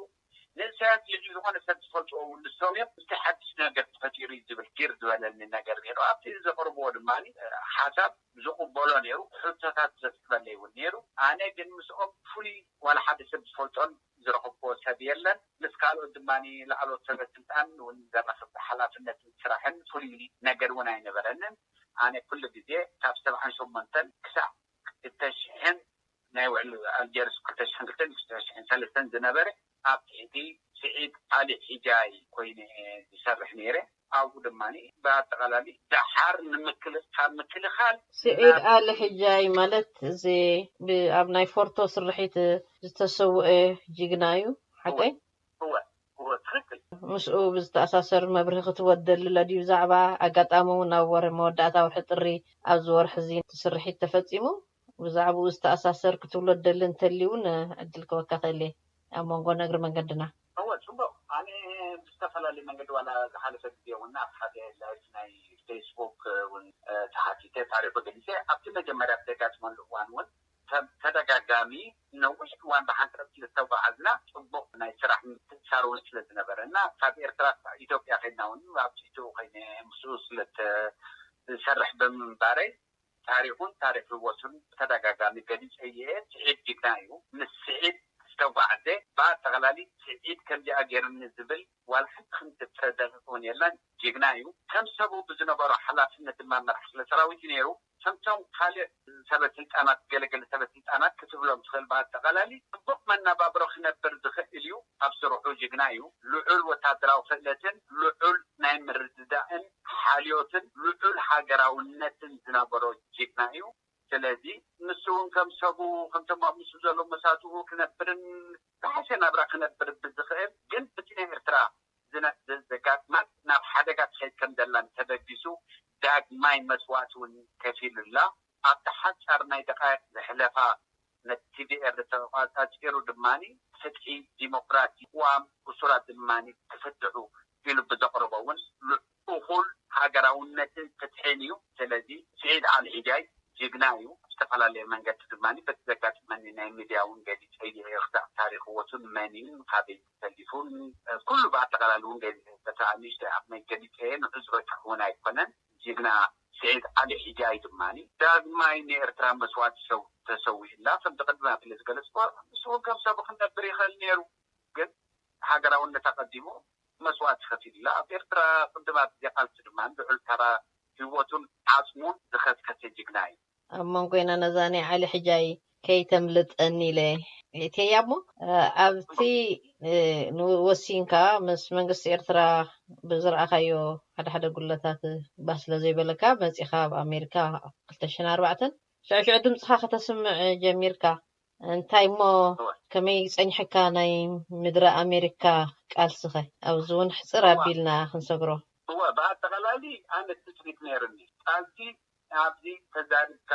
ንእሳያስ ልዕሊ ዝኾነ ሰብ ዝፈልጥዎ እውን ንሶም እዮም። እንታይ ሓድሽ ነገር ተፈጢሩ እዩ ዝብል ጌር ዝበለኒ ነገር ነይሩ። ኣብቲ ዘቕርብዎ ድማ ሓሳብ ዝቕበሎ ነይሩ። ሕቶታት ዘስዕበለይ እውን ነይሩ። ኣነ ግን ምስኦም ፍሉይ ዋላ ሓደ ሰብ ዝፈልጦን ዝረኸብክዎ ሰብ የለን። ምስ ካልኦት ድማ ላዕለዎት ሰበ ስልጣን እውን ዘራኽብ ሓላፍነትን ስራሕን ፍሉይ ነገር እውን ኣይነበረንን። ኣነ ኩሉ ግዜ ካብ ሰብዓን ሸሞንተን ክሳዕ ክልተ ሽሕን ናይ ውዕል ኣልጀርስ ክልተ ሽሕን ክልተን ክልተ ሽሕን ሰለስተን ዝነበረ ኣብ ትሕቲ ስዒድ ዓሊ ሒጃይ ኮይነ ዝሰርሕ ነይረ። ኣብኡ ድማ ብኣጠቓላሊ ደሓር ንምክል- ካብ ምክልኻል ስዒድ ኣሊ ሕጃይ ማለት እዚ ብ- ኣብ ናይ ፎርቶ ስርሒት ዝተሰውአ ጅግና እዩ። ሓቀይ? እወ እወ ትኽክል። ምስኡ ብዝተኣሳሰር መብርሂ ክትወደልለ ድዩ ብዛዕባ ኣጋጣሚ እውን ኣብ ወርሒ መወዳእታ ወርሒ ጥሪ ኣብዚ ወርሒ እዚ እቲ ስርሒት ተፈፂሙ? ብዛዕባኡ ዝተኣሳሰር ክትብሎ ደሊ እንተልዩ እውን ዕድል ክወካ ክእል እየ ኣብ መንጎ ነግሪ መንገድና። እወ ጽቡቕ። ኣነ ብዝተፈላለየ መንገዲ ዋላ ዝሓለፈ ግዜ እውን ኣብ ሓደ ላይፍ ናይ ፌስቡክ እውን ተሓቲተ ታሪኹ ገሊጸ። ኣብቲ መጀመርያ ብዘጋጥመሉ እዋን እውን ከም ተደጋጋሚ ነዊሕ እዋን ብሓንሳብ ስለ ዝተጓዓዝና ጽቡቕ ናይ ስራሕ ምትእስሳር እውን ስለ ዝነበረ እና ካብ ኤርትራ ክሳብ ኢትዮጵያ ከይድና እውን ኣብ ኢትዮ ኮይነ ምስኡ ስለ ዝሰርሕ ብምንባረይ ታሪኹን ታሪኽ ህይወቱን ብተደጋጋሚ ገሊጸ እየ። ስዒድ ጅግና እዩ። ምስ ስዒድ ዝተጓዕዘ ብኣጠቓላሊ ስዒድ ከምዚኣ ገይሩኒ ዝብል ዋላ ሓንቲ ክንዲ ተደቂቕ እውን የለን። ጅግና እዩ። ከም ሰቡ ብዝነበሮ ሓላፍነት ድማ መራሕ ክፍለ ሰራዊት እዩ ነይሩ። ከምቶም ካልእ ሰበ ስልጣናት ገለገለ ሰበ ስልጣናት ክትብሎም ትኽእል ብኣጠቓላሊ ጽቡቕ መነባብሮ ክነብር ዝኽእል እዩ። ኣብ ስርሑ ጅግና እዩ። ልዑል ወታደራዊ ክእለትን ልዑል ናይ ምርድዳእን ሓልዮትን ልዑል ሃገራውነትን ዝነበሮ ጅግና እዩ። ስለዚ ንሱ እውን ከም ሰቡ ከምቶም ኣብ ምስኡ ዘሎ መሳትኡ ክነብርን ዝሓሸ ናብራ ክነብር ብዝኽእል ግን እቲ ናይ ኤርትራ ዝነ- ዘጋጥማት ናብ ሓደጋ ትኸይድ ከም ዘላን ተበጊሱ ዳግማይ መስዋእቲ እውን ከፊሉላ ኣብቲ ሓጻር ናይ ደቃይቕ ዘሕለፋ ነቲ ቲዲኤፍ ተቋጻጺሩ ድማ ፍትሒ ዲሞክራሲ ቅዋም እሱራት ድማ ክፍትሑ ኢሉ ብዘቕርቦ እውን እኹል ሃገራውነትን ፍትሕን እዩ። ስለዚ ስዒድ ዓሊ ሒጃይ ጅግና እዩ። ዝተፈላለየ መንገዲ ድማ በቲ ዘጋጥመኒ ናይ ሚድያ እውን ገሊፀ እየ። ክሳዕ ታሪክ ህይወቱን መን እዩ ካበይ ተሰሊፉን ኩሉ ብኣጠቃላሊ እውን ገሊፀ። በታ ንእሽተይ ዓቕመይ ገሊፀ እየ። ንህዝበ እውን ኣይኮነን። ጅግና ስዒድ ዓሊ ሒጃይ ድማ ዳግማይ ንኤርትራ መስዋእቲ ሰው ተሰዊእላ ከምቲ ቅድሚ ኣቢለ ዝገለፅኩ ንሱ እውን ከም ሰብ ክነብር ይኽእል ነይሩ። ግን ሃገራውነት ኣቐዲሙ መስዋእቲ ከፊሉላ ኣብ ኤርትራ ቅድም ኣብ ግዜ ቃልሲ ድማ ልዑል ተራ ህይወቱን ዓፅሙን ዝኸስከሰ ጅግና እዩ። ኣብ መንጎና ነዛ ናይ ዓሊ ሕጃይ ከይተምልጠኒ ኢለ እትያ እሞ ኣብቲ ወሲንካ ምስ መንግስቲ ኤርትራ ብዝረኣኻዮ ሓደ ሓደ ጉለታት ባህ ስለ ዘይበለካ መፂኻ ኣብ ኣሜሪካ ክልተ ሽሕን ኣርባዕተን ሽዑ ሽዑ ድምፅኻ ከተስምዕ ጀሚርካ እንታይ እሞ ከመይ ፀኒሕካ ናይ ምድረ ኣሜሪካ ቃልስኸ ኣብዚ እውን ሕፅር ኣቢልና ክንሰግሮ እወ ብኣጠቃላሊ ኣነ ትፅቢት ነይርኒ ቃልሲ ኣብዚ ተዛሪብካ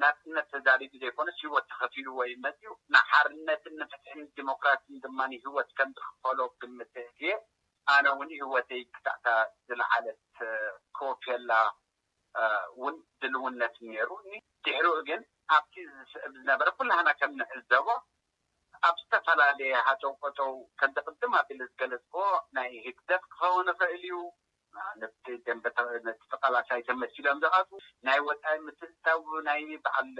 ናፅነት ተዛሪቡ ዘይኮነስ ህይወት ተኸፊሉ ወይ መፅኡ ንሓርነትን ንፍትሕን ዲሞክራሲን ድማ ህይወት ከም ዝኽፈሎ ግምት እየ ኣነ እውን ህይወተይ ክሳዕታ ዝለዓለት ክወፍየላ እውን ድልውነት ነይሩ ድሕሪኡ ግን ኣብቲ ዝስዕብ ዝነበረ ኩላህና ከም ንዕዘቦ ኣብ ዝተፈላለየ ሃጠው ቆጠው ከምዚ ቅድም ኣቢለ ዝገለጽክዎ ናይ ህግደፍ ክኸውን ይኽእል እዩ። ነቲ ደንበ ተ-፣ ነቲ ተቓላሳይ ተመሲሎም ዝኣትዉ ናይ ወጻኢ ምትእትታው ናይ በዓል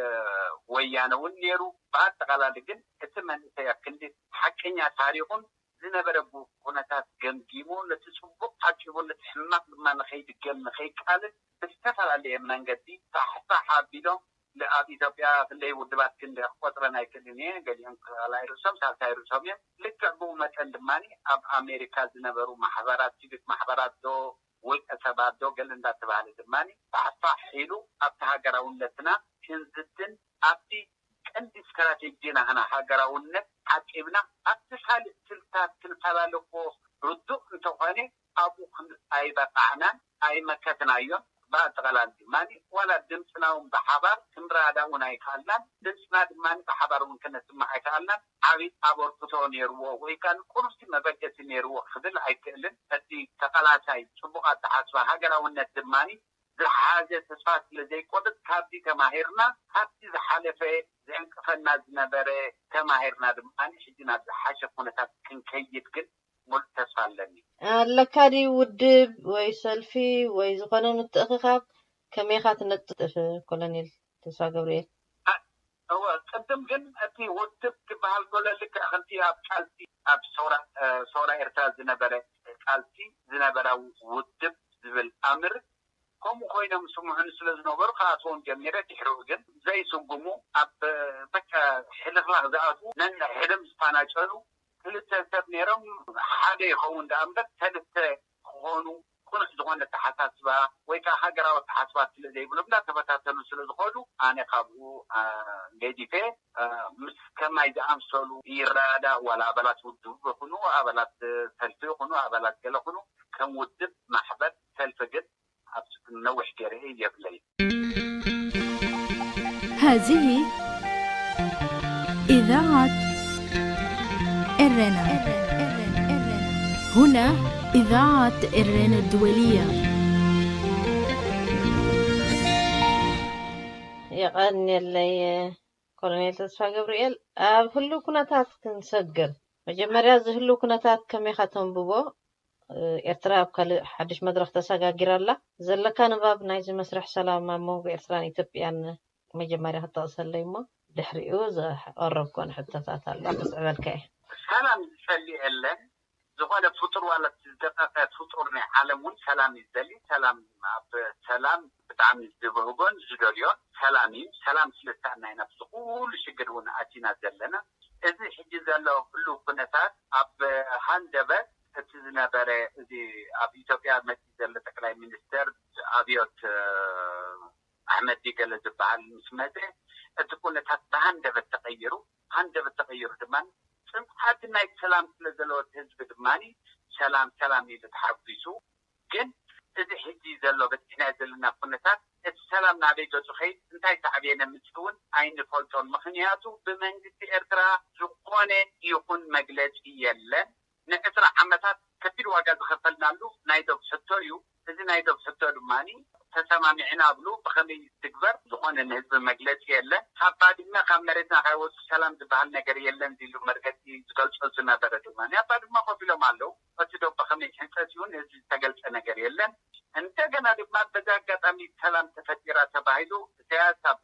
ወያነ እውን ነይሩ። ብኣጠቓላሊ ግን እቲ መንእሰይ ኣብ ክንዲ ሓቀኛ ታሪኹን ዝነበረ ቡ-፣ ኩነታት ገምጊሙ ነቲ ጽቡቕ ዓቂቡ ነቲ ሕማቕ ድማ ንኸይድገም ንኸይቃልስ ብዝተፈላለየ መንገዲ ፋሕፋሕ ኣቢሎም ል-፣ ኣብ ኢትዮጵያ ክንደይ ውድባት ክንደ ክቆጽረን ኣይክእልን እየ። ገሊኦም ካልኣይ ርእሶም ሳልሳይ ርእሶም እዮም። ልክዕ ብኡ መጠን ድማ ኣብ ኣሜሪካ ዝነበሩ ማሕበራት፣ ሲቪክ ማሕበራት ዶ ውልቀ ሰባት ዶ ገለ እንዳተባህለ ድማ ፋሕፋሕ ኢሉ ኣብቲ ሃገራውነትና ክንዝትን ኣብቲ ቀንዲ ስትራቴጂ ናህና ሃገራውነት ዓቂብና ኣብቲ ካልእ ስልታት ክንፈላለ እኮ ርዱእ እንተኾነ ኣብኡ ክን-፣ ኣይበቃዕናን ኣይመከትናዮን። ብኣጠቓላሊ ድማ ዋላ ድምፅና እውን ብሓባር ክንረዳእ እውን ኣይከኣልናን። ድምፅና ድማ ብሓባር እውን ክነስማዕ ኣይከኣልናን። ዓብዪ ኣበርክቶ ነይርዎ ወይ ከዓ ንቁሩብቲ መበገሲ ነይርዎ ክብል ኣይክእልን። እቲ ተቓላሳይ ፅቡቕ ኣተሓስባ ሃገራውነት ድማ ዝሓዘ ተስፋ ስለ ዘይቆርፅ ካብዚ ተማሂርና ካብቲ ዝሓለፈ ዘዕንቅፈና ዝነበረ ተማሂርና ድማ ሕጂ ናብ ዝሓሸ ኩነታት ክንከይድ ግን ሙሉእ ተስፋ ኣለኒ። ኣለካ ድዩ ውድብ ወይ ሰልፊ ወይ ዝኾነ ምትእኽኻብ? ከመይኻ ትነጥፍ ኮሎኔል ተስፋ ገብርኤል? አ-፣ እወ፣ ቅድም ግን እቲ ውድብ ክበሃል ከሎ ልክዕ ከምቲ ኣብ ቃልሲ ኣብ ሰውራ፣ እ፣ ሰውራ ኤርትራ ዝነበረ ቃልሲ ዝነበረ ውድብ ዝብል ኣምር ከምኡ ኮይኖም ስምዑኒ ስለ ዝነበሩ ክኣትዎም ጀሚረ። ድሕሪኡ ግን ዘይስጉሙ ኣብ በቃ ሕልኽላኽ ዝኣትዉ ነንሕድሕዶም ዝፋናጨሉ ክልተ ሰብ ነይሮም። ሓደ ይኸውን ደኣ እምበር ሰልስተ ክኾኑ ቅኑዕ ዝኾነ ኣተሓሳስባ ወይ ከዓ ሃገራዊ ኣተሓሳስባ ስለ ዘይብሎም እንዳተበታተኑ ስለ ዝኸዱ ኣነ ካብኡ፣ አ፣ ገዲፈ፣ አ፣ ምስ ከማይ ዝኣምሰሉ ይረዳዳእ ዋላ ኣባላት ውድብ ይኹኑ ኣባላት ሰልፊ ይኹኑ ኣባላት ገለ ይኹኑ ከም ውድብ ማሕበር ሰልፊ ግን ኣብ ነዊሕ ገይረ የብለይ። هذه إذاعة إرنا. هنا إذاعة إرنا الدولية. የቐንየለይ ኮሎኔል ተስፋ ገብርኤል። ኣብ ህሉው ኩነታት ክንሰግር፣ መጀመርያ እዚ ህሉው ኩነታት ከመይ ኢኻ ተንብቦ? ኤርትራ ኣብ ካልእ ሓድሽ መድረኽ ተሰጋጊራ ኣላ። ዘለካ ንባብ ናይዚ መስርሕ ሰላም ኣብ መንጎ ኤርትራን ኢትዮጵያን መጀመርያ ክጠቕሰለይ እሞ ድሕሪኡ ዘቐረብክወን ሕቶታት ኣሎ፣ ክስዕበልካ እየ። ሰላም ዝጸሊ የለን። ዝኾነ ፍጡር ዋላ እቲ ዝደቐቐ ፍጡር ናይ ዓለም እውን ሰላም እዩ ዝደሊ። ሰላም ኣብ ሰላም ብጣዕሚ ዝብህጎን ዝደልዮን ሰላም እዩ። ሰላም ስለ ዝሰኣና ኢና ኣብዚ ኩሉ ሽግር እውን ኣቲና ዘለና። እዚ ሕጂ ዘሎ ህሉው ኩነታት ኣብ ሃንደበት እቲ ዝነበረ እዚ ኣብ ኢትዮጵያ መፂኡ ዘሎ ጠቅላይ ሚኒስተር ኣብዮት ኣሕመዲ ገለ ዝበሃል ምስ መፀ እቲ ኩነታት ብሃንደበት ተቀይሩ። ሃንደበት ተቀይሩ ድማ ፅንዓት ናይ ሰላም ስለ ዘለዎ እቲ ህዝቢ ድማ ሰላም ሰላም ኢሉ ተሓጒሱ። ግን እዚ ሕጂ ዘሎ በፂሕናዮ ዘለና ኩነታት እቲ ሰላም ናበይ ገፁ ከይድ እንታይ ሳዕቤን የምፅእ እውን ኣይንፈልጦን። ምኽንያቱ ብመንግስቲ ኤርትራ ዝኾነ ይኹን መግለፂ የለን። ንዕስራ ዓመታት ከቢድ ዋጋ ዝኸፈልናሉ ናይ ዶብ ሕቶ እዩ። እዚ ናይ ዶብ ሕቶ ድማ ተሰማሚዕና ብሉ ብኸመይ ትግበር ዝኾነ ንህዝቢ መግለፂ የለን። ካብ ባድመ ካብ መሬትና ከይወፁ ሰላም ዝበሃል ነገር የለን ኢሉ መርገፂ ዝገልፆ ዝነበረ ድማ ኣብ ባድመ ኮፍ ኢሎም ኣለዉ። እቲ ዶብ ብኸመይ ይሕንፀፅ እውን ህዝቢ ዝተገልፀ ነገር የለን። እንደገና ድማ በዚ ኣጋጣሚ ሰላም ተፈጢራ ተባሂሉ ኢሳያስ ኣብ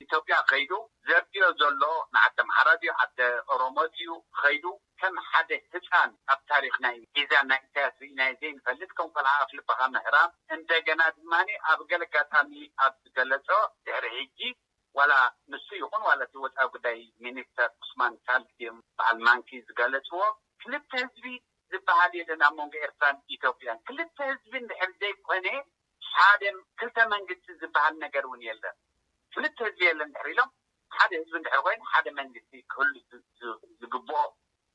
ኢትዮጵያ ከይዱ ዘርድዮ ዘሎ ንዓዲ ኣምሓራ ድዩ ዓዲ ኦሮሞ ድዩ ከይዱ ከም ሓደ ህፃን ኣብ ታሪኽ ናይ ጊዛን ናይ ኢሳያስ ርኢናዮ ዘይንፈልጥ ከም ቆልዓ ኣፍ ልብኻ ምህራም። እንደገና ድማ ኣብ ገለ ኣጋጣሚ ኣብ ዝገለፆ ድሕሪ ሕጂ ዋላ ንሱ ይኹን ዋላ እቲ ወፃኢ ጉዳይ ሚኒስተር ዑስማን ሳልሕ ድዮም በዓል ማንኪ ዝገለፅዎ ክልተ ህዝቢ ዝበሃል የለን ኣብ መንጎ ኤርትራን ኢትዮጵያን። ክልተ ህዝቢ እንድሕር ዘይኮነ ሓደ ክልተ መንግስቲ ዝበሃል ነገር እውን የለን። ክልተ ህዝቢ የለን እንድሕር ኢሎም ሓደ ህዝቢ እንድሕር ኮይኑ ሓደ መንግስቲ ክህሉ ዝ- ዝ- ዝግብኦ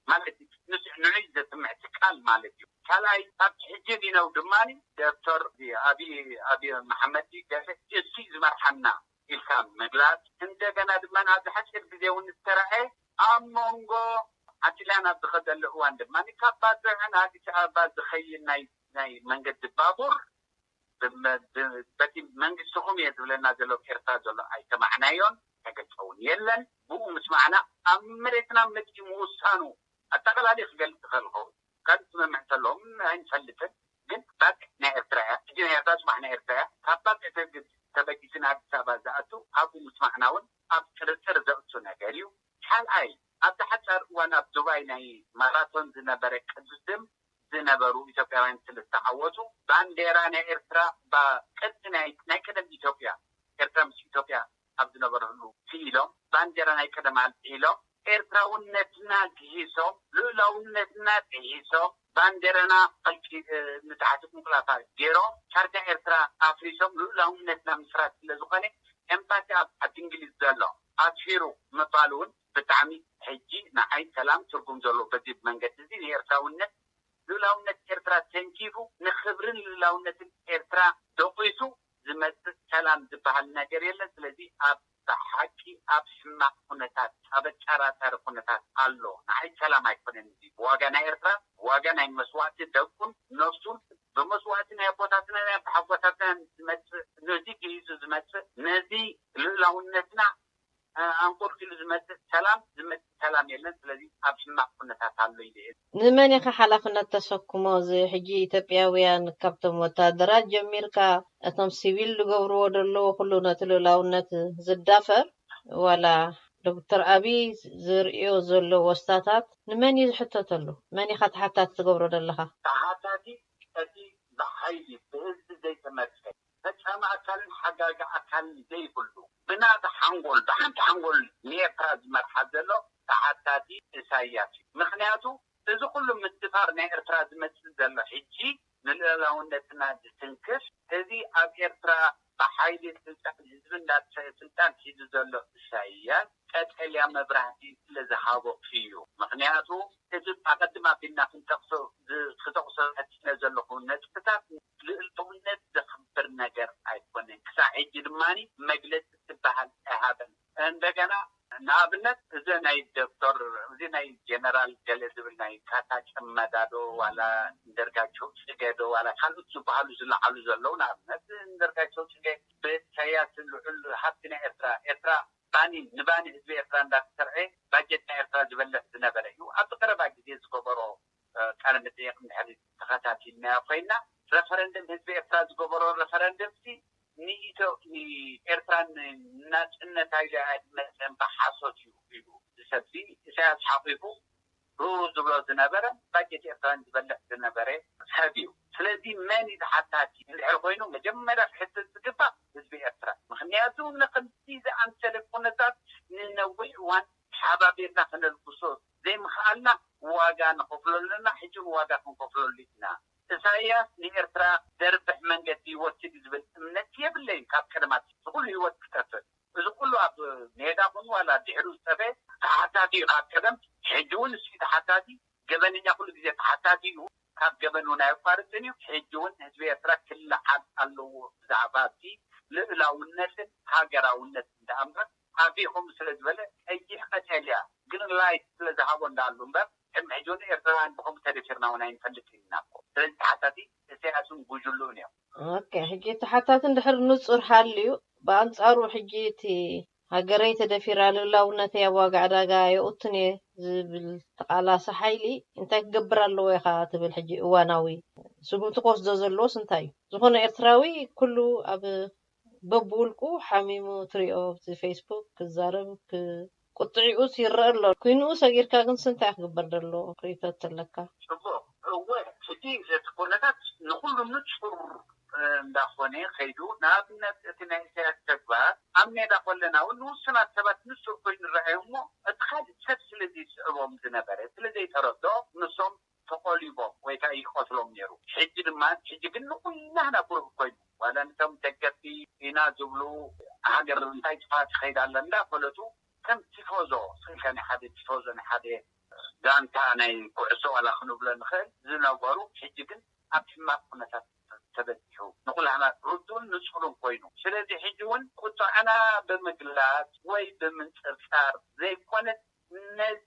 ማለት እዩ። ንሱ ንዑይ ዘስምዕ እቲ ቃል ማለት እዩ። ካልኣይ ካብ ሕጂ ዲነው ድማ ዶክተር ኣብይ ኣብይ መሓመድ ገለ እሱ ዝመርሓና ኢልካ ምግላፅ እንደገና ድማ ኣብዚ ሓፂር ግዜ እውን ዝተረኣየ ኣብ መንጎ ዓዲላ ናብ ዝኸደሉ እዋን ድማ ካብ ባጽዕ ንኣዲስ ኣበባ ዝኸይድ ናይ ናይ መንገዲ ባቡር በቲ መንግስትኹም እየ ዝብለና ዘሎ ኤርትራ ዘሎ ኣይሰማዕናዮን ተገልጸ እውን የለን። ብኡ ምስማዕና ኣብ መሬትና መፂኡ ምውሳኑ ኣጠቓላሊ ክገልፅ ይኽእል ይኸውን። ካልእ ስምምዕ እንተለዎም ኣይንፈልጥን፣ ግን ባክ ናይ ኤርትራ እያ። ሕጂ ናይ ኤርትራ፣ ፅባሕ ናይ ኤርትራ እያ። ካብ ባክ ተበጊሱ ንኣዲስ ኣበባ ዝኣቱ ኣብኡ ምስማዕና እውን ኣብ ጥርጥር ዘእቱ ነገር እዩ። ካልኣይ፣ ኣብቲ ሓጻር እዋን ኣብ ዱባይ ናይ ማራቶን ዝነበረ ቅድድም ዝነበሩ ኢትዮጵያውያን ስለ ዝተዓወቱ ባንዴራ ናይ ኤርትራ ቅርጺ ናይ ቀደም ኢትዮጵያ፣ ኤርትራ ምስ ኢትዮጵያ ኣብ ዝነበረሉ ስኢሎም ባንዴራ ናይ ቀደም ኣልዒሎም ኤርትራውነትና ግሂሶም ልኡላውነትና ጥሒሶም ባንዴራና ንታሕቲ ቁንቁላፋ ገይሮም ካርታ ኤርትራ ኣፍሪሶም ልኡላውነትና ምፍራስ ስለ ዝኾነ ኤምባሲ ኣብ ዓዲ እንግሊዝ ዘሎ ኣስፊሩ ምባል እውን ብጣዕሚ ሕጂ ንዓይ ሰላም ትርጉም ዘለዎ በዚ መንገዲ እዚ ንኤርትራውነት ልኡላውነት ኤርትራ ተንኪፉ ንክብርን ልኡላውነትን ኤርትራ ደቂሱ ዝመፅእ ሰላም ዝበሃል ነገር የለን። ስለዚ ኣብ ብሓቂ ኣብ ሕማቕ ኩነታት ኣብ ኣጠራጣሪ ኩነታት ኣሎ። ንዓይ ሰላም ኣይኮነን እዚ ብዋጋ ናይ ኤርትራ ብዋጋ ናይ መስዋእቲ ደቁን ነፍሱን ብመስዋእቲ ናይ ኣቦታትና ናይ ኣቦሓጎታትና ዝመፅእ ነዚ ግሂሱ ዝመፅእ ነዚ ልኡላውነትና ኣንቆልቂሉ ዝመፅእ ሰላም ዝመፅእ ሰላም የለን። ስለዚ ኣብ ሕማቕ ኩነታት ኣሎ ኢለ እየ። ንመን ኢኻ ሓላፍነት ተሰክሞ? እዚ ሕጂ ኢትዮጵያውያን ካብቶም ወታደራት ጀሚርካ እቶም ሲቪል ዝገብርዎ ዘለዉ ኩሉ ነቲ ልኡላውነት ዝዳፈር ዋላ ዶክተር ኣብይ ዝርእዮ ዘሎ ወስታታት ንመን እዩ ዝሕተተሉ? መን ኢኻ ተሓታቲ ትገብሮ ዘለኻ? ተሓታቲ እቲ ብሓይሊ ብህዝቢ ዘይተመርጸ ፈጻሚ ኣካልን ሓጋጊ ኣካልን ዘይብሉ ብናታ ሓንጎል ብሓንቲ ሓንጎል ንኤርትራ ዝመርሓ ዘሎ ተሓታቲ ኢሳያስ እዩ። ምኽንያቱ እዚ ኩሉ ምድፋር ናይ ኤርትራ ዝመጽእ ዘሎ ሕጂ ንልኡላውነትና ዝትንክፍ እዚ ኣብ ኤርትራ ብሓይሊ ስልጣን ህዝቢ እንዳተ ስልጣን ሒዙ ዘሎ ኢሳያስ ቀጠልያ መብራህቲ ስለ ዝሃቦ እዩ። ምኽንያቱ እቲ ኣቐድም ኣቢልና ክንጠቕሶ ክጠቕሶ ፈቲነ ዘለኹ ነጥብታት ልእልውነት ዘኽብር ነገር ኣይኮነን። ክሳዕ ሕጂ ድማ መግለፂ ዝበሃል ኣይሃበን። እንደገና ንኣብነት እዚ ናይ ዶክተር እዚ ናይ ጀነራል ገለ ዝብል ናይ ካታ ጨመዳ ዶ ዋላ እንደርጋቸው ጽገ ዶ ዋላ ካልኦት ዝበሃሉ ዝለዓሉ ዘለዉ ንኣብነት እንደርጋቸው ጽገ ብኢሳያስ ልዑል ሃብቲ ናይ ኤርትራ ኤርትራ ባኒ ንባኒ ህዝቢ ኤርትራ እንዳተሰርዐ ባጀት ናይ ኤርትራ ዝበልዕ ዝነበረ እዩ። ኣብዚ ቀረባ ግዜ ዝገበሮ ቃለ መጠየቅ እንድሕር ተኸታቲልናዮ ኮይና ረፈረንደም ህዝቢ ኤርትራ ዝገበሮ ረፈረንደም ሲ ንኢትዮ ንኤርትራ ናጽነት ኣይለ ኣይመጸን ብሓሶት እዩ ኢሉ ዝሰብዚ ኢሳያስ ሓቂፉ ሩሩ ዝብሎ ዝነበረ ባጀት ኤርትራን ዝበልዕ ዝነበረ ሰብ እዩ። ስለዚ መን እዩ ተሓታቲ እንድሕር ኮይኑ መጀመርያ ክሕተት ዝግባእ ህዝቢ ኤርትራ። ምክንያቱ ንክምዚ ዝኣምሰለ ኩነታት ንነዊሕ እዋን ሓባቢርና ክነልግሶ ዘይምክኣልና ዋጋ ንኸፍለሉ ኣለና። ሕጂ እውን ዋጋ ክንከፍለሉ ኢና። ኢሳያስ ንኤርትራ ዘርብሕ መንገዲ ይወስድ ዝብል እምነት የብለይን። ካብ ቀደማት ዝኩሉ ህይወት ክጠፍእ እዚ ኩሉ ኣብ ሜዳ ኹን ዋላ ድሕሩ ዝጠፈ ተሓታቲ እዩ። ካብ ቀደም ሕጂ እውን እሱ ተሓታቲ ገበነኛ ኩሉ ግዜ ተሓታቲ እዩ። ካብ ገበን እውን ኣየቋርፅን እዩ። ሕጂ እውን ህዝቢ ኤርትራ ክለዓል ኣለዎ ብዛዕባ እቲ ልእላውነትን ሃገራውነት እንዳኣምበር ኣቢኹም ስለ ዝበለ ቀይሕ ቀጠልያ ግሪን ላይት ስለ ዝሃቦ እንዳኣሉ እምበር ቅድሚ ሕጂ እውን ኤርትራውያን ብኸምኡ ተደፊርና እውን ኣይንፈልጥ ኢና እኮ። ስለዚ ተሓታቲ ኢሳያስን ጉጅልኡን እዮም። ኦኬ፣ ሕጂ ተሓታቲ እንድሕር ንጹር ሃልዩ ብኣንጻሩ ሕጂ እቲ ሃገረይ ተደፊራ ልእላውነተይ ኣብ ዋጋ ዕዳጋ የእቱን እየ ዝብል ተቓላሲ ሓይሊ እንታይ ክገብር ኣለዎ ኢኻ ትብል? ሕጂ እዋናዊ ስጉምቲ ክወስዶ ዘለዎስ እንታይ እዩ? ዝኾነ ኤርትራዊ ኩሉ ኣብ በብውልቁ ሓሚሙ ትሪኦ ኣብቲ ፌስቡክ ክዛረብ ቁጥዒኡስ ይረአ ኣሎ። ኩይንኡ ሰጊርካ ግን ስንታይ ክግበር ደሎ ክሪቶ ተለካ? ጽቡቕ እወ፣ ሕጂ እቲ ኩነታት ንኹሉ ንጹር እንዳኾነ ከይዱ። ንኣብነት እቲ ናይ ኢሳያስ ተግባር ኣብ ሜዳ ከለና እውን ንውሱናት ሰባት ንጹር ኮይኑ ይረኣዩ እሞ እቲ ካልእ ሰብ ስለ ዘይስዕቦም ዝነበረ ስለ ዘይተረድኦ ንሶም ተቆሊቦም ወይ ከዓ ይቀትሎም ነይሩ። ሕጂ ድማ ሕጂ ግን ንኩላህና ብሩህ ኮይኑ ዋላ ንቶም ደገፍቲ ኢና ዝብሉ ሃገር እንታይ ጥፋት ይኸይድ ኣለ እንዳፈለጡ ከም ቲፎዞ ስልካ ናይ ሓደ ቲፎዞ ናይ ሓደ ጋንታ ናይ ኩዕሶ ዋላ ክንብሎ ንኽእል ዝነበሩ ሕጂ ግን ኣብ ሕማቅ ኩነታት ተበፂሑ ንኩላህና ርዱን ንፁርን ኮይኑ ስለዚ ሕጂ እውን ቁጣዕና ብምግላፅ ወይ ብምንፅርፃር ዘይኮነ ነዚ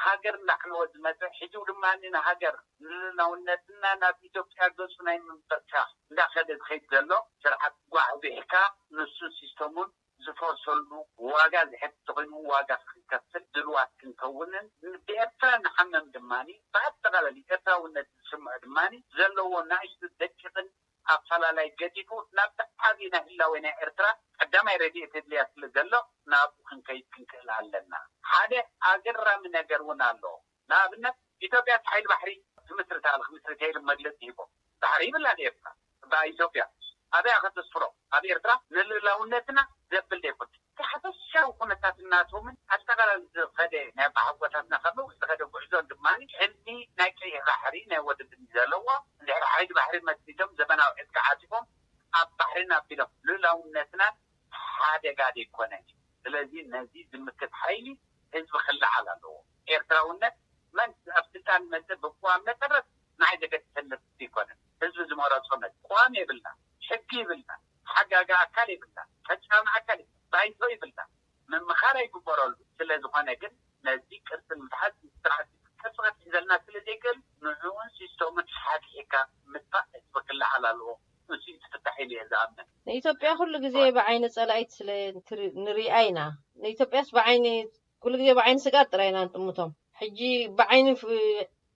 ሃገር እናዕነወ ዝመፀ ሕጂ ድማ ንሃገር ንልናውነትና ናብ ኢትዮጵያ ገፁ ናይ ምንበርካኽ እንዳኸደ ዝኸይድ ዘሎ ስርዓት ጓዕቢሕካ ንሱ ሲስተሙን ዝፈርሰሉ ዋጋ ዝሕት ተኮይኑ ዋጋ ክንከፍል ድልዋት ክንከውንን ብኤርትራ ንሓመም ድማ ብኣጠቃላሊ ኤርትራውነት ዝስምዖ ድማ ዘለዎ ናእሽቱ ደቂቕን ኣፈላላይ ገዲፉ ናብቲ ዓብዪ ናይ ህላዌ ናይ ኤርትራ ቀዳማይ ረድኤት የድልያ ስለ ዘሎ ናብኡ ክንከይድ ክንክእል ኣለና። ሓደ ኣገራሚ ነገር እውን ኣሎ። ንኣብነት ኢትዮጵያ ሓይሊ ባሕሪ ትምስርት ኣለ ክምስርት ኢሉ መግለፂ ሂቦ። ባሕሪ ይብላ ኤርትራ ብኢትዮጵያ ኣበይ ከተስፍሮ ኣብ ኤርትራ ንልእላውነትና ዘብል ዘይኮን እቲ ሓፈሻዊ ኩነታት እናቶምን ኣጠቃላሊ ዝኸደ ናይ ኣባሓጎታትና ካብ ነዊሕ ዝኸደ ጉዕዞን ድማ ሕልሚ ናይ ቀይሕ ባሕሪ ናይ ወደብ ዘለዎ እንድሕር ሓይሊ ባሕሪ መስሪቶም ዘመናዊ ዕጥቂ ዓፂፎም ኣብ ባሕሪና ኣቢሎም ልእላውነትና ሓደጋ ዘይኮነ። ስለዚ ነዚ ዝምክት ሓይሊ ህዝቢ ክለዓል ኣለዎ። ኤርትራውነት መን ኣብ ስልጣን መጽእ ብቅዋም መሰረት ንዓይ ዘገድሰኒ ኣይኮነን። ህዝቢ ዝመረጾ መጽእ ቅዋም የብልና፣ ሕጊ ይብልና፣ ሓጋጋ ኣካል የብልና፣ ፈጻሚ ኣካል የብልና፣ ባይቶ ይብልና፣ ምምኻር ኣይግበረሉ። ስለ ዝኾነ ግን ነዚ ቅርጽ ንምትሓዝ ስርዓት ቅርጽ ከትሕዘልና ስለ ዘይክእል ንዕኡን ሲስተሙን ሓድሒካ ምጥፋእ ህዝቢ ክለዓል ኣለዎ። እሱ እዩ ፍታሕ ኢለ እየ ዝኣምን። ንኢትዮጵያ ኩሉ ግዜ ብዓይኒ ጸላኢት ስለ ንሪኣ ኢና። ንኢትዮጵያስ ብዓይኒ ኩሉ ግዜ ብዓይኒ ስግኣት ጥራይ ኢና ንጥምቶም። ሕጂ ብዓይኒ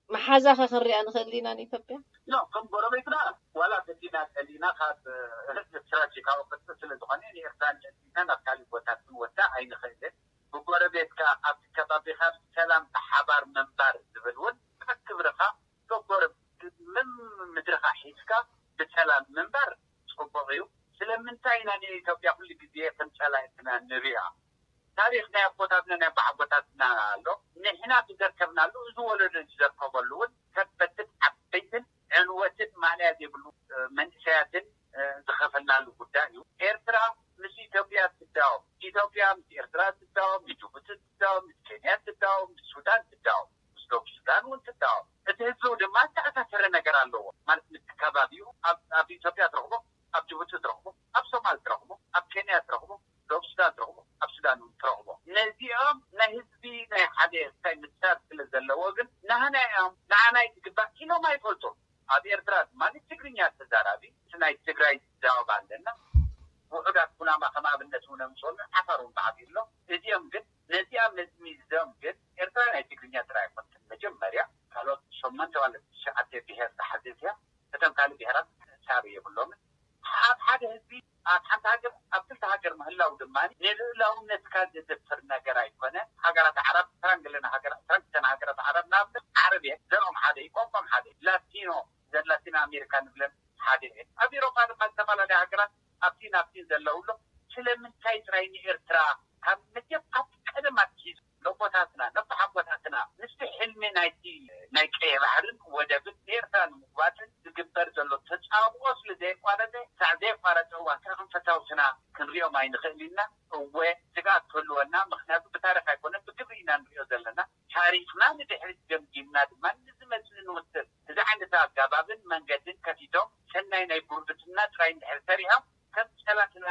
መሓዛኸ ክንሪኣ ንኽእል ኢና ንኢትዮጵያ? ኖ ከም ጎረቤትና ዋላ ፈቲና ጸሊና ካብ ስትራቴጂካዊ ቅርፂ ስለ ዝኾነ ንኤርትራ ንጸሊና ናብ ካሊእ ቦታ ክንወዳ ኣይንኽእልን። ብጎረቤትካ ኣብቲ ከባቢኻ ብሰላም ብሓባር ምንባር ዝብል እውን ክብርኻ ተጎረብ ምድርኻ ሒዝካ ብሰላም ምንባር ጽቡቕ እዩ። ስለምንታይ ኢና ንኢትዮጵያ ኩሉ ግዜ ከም ጸላኢትና ንሪኣ? ታሪኽ ናይ ኣቦታትና ናይ ኣቦሓጎታትና ኣሎ። ንሕና ብዘርከብናሉ እዚ ወለዶ ዝዘርከበሉ እውን ከበድትን ዓበይትን ዕንወትን ማእለያ ዘይብሉ መንእሰያትን ዝኸፈልናሉ ጉዳይ እዩ። ኤርትራ ምስ ኢትዮጵያ ትዳወም፣ ኢትዮጵያ ምስ ኤርትራ ትዳወም፣ ምስ ጅቡቲ ትዳወም፣ ምስ ኬንያ ትዳወም፣ ምስ ሱዳን ትዳወም፣ ምስ ደቡብ ሱዳን እውን ትዳወም። እቲ ህዝቡ ድማ ዝተኣሳሰረ ነገር ኣለዎ ማለት ምስ ከባቢኡ ኣብ ኢትዮጵያ ትረኽቦ፣ ኣብ ጅቡቲ ትረኽቦ፣ ኣብ ሶማል ትረኽቦ፣ ኣብ ኬንያ ትረኽቦ፣ ደቡብ ሱዳን ትረኽቦ፣ ኣብ ሱዳን እውን ትረኽቦ። ነዚኦም ናይ ህዝቢ ናይ ሓደ እንታይ ምሳር ስለ ዘለዎ ግን ናህና እዮም ንዓና ይትግባእ ኢሎም ኣይፈልጡን። ኣብ ኤርትራ ድማ ትግርኛ ተዛራቢ ናይ ትግራይ ዛወብ ኣለና። ውሑዳት ኩናማ ከም ኣብነት እውን ኣምፅኦምን ዓፋር እውን ብዓብዩ ኣሎ። እዚኦም ግን ነዚኣ መዝሚዞም ግን ኤርትራ ናይ ትግርኛ ጥራይ ኣይኮነትን። መጀመርያ ካልኦት ሸሞንተ ማለት ትሽዓተ ብሄር ዝሓዘት እያ። እተን ካልእ ብሄራት ሳሪ የብሎምን። ኣብ ሓደ ህዝቢ ኣብ ሓንቲ ሃገር ኣብ ክልተ ሃገር ምህላው ድማ ንልእላውነትካ ዘደፍር ነገር ኣይኮነ። ሃገራት ዓረብ ትራንግለን ሃገራት ትራንግተን ሃገራት ዓረብ ናብ ዓረብ እየን። ዘርኦም ሓደ እዩ፣ ቋንቋም ሓደ እዩ። ላቲኖ ዘን ላቲን ኣሜሪካ ንብለን ሓደ እየን። ኣብ ኤሮጳ ድማ ዝተፈላለያ ሃገራት ኣብቲ ናብቲ ዘለውሎ ስለምንታይ ጥራይ ንኤርትራ ካብ መጀመርያ ቀደም ኣትሒዙ ነቦታትና ነቦሓጎታትና ምስቲ ሕልሚ ናይቲ ናይ ቀይሕ ባሕርን ወደብን ንኤርትራ ንምጉባጥን ዝግበር ዘሎ ተጻብኦ ስለ ዘየቋረጸ ሳዕ ዘየቋረጸ እዋን ከኣ ከም ፈታውትና ክንሪኦም ኣይንኽእል ኢና። እወ ስግኣት ክህልወና፣ ምኽንያቱ ብታሪኽ ኣይኮነን ብግብሪ ኢና ንሪኦ ዘለና። ታሪኽና ንድሕሪት ገምጊምና ድማ ንዝመጽእ ንውስን። እዚ ዓይነት ኣገባብን መንገድን ከፊቶም ሰናይ ናይ ጉርብትና ጥራይ እንድሕር ሰሪሖም ከም ጸላእትና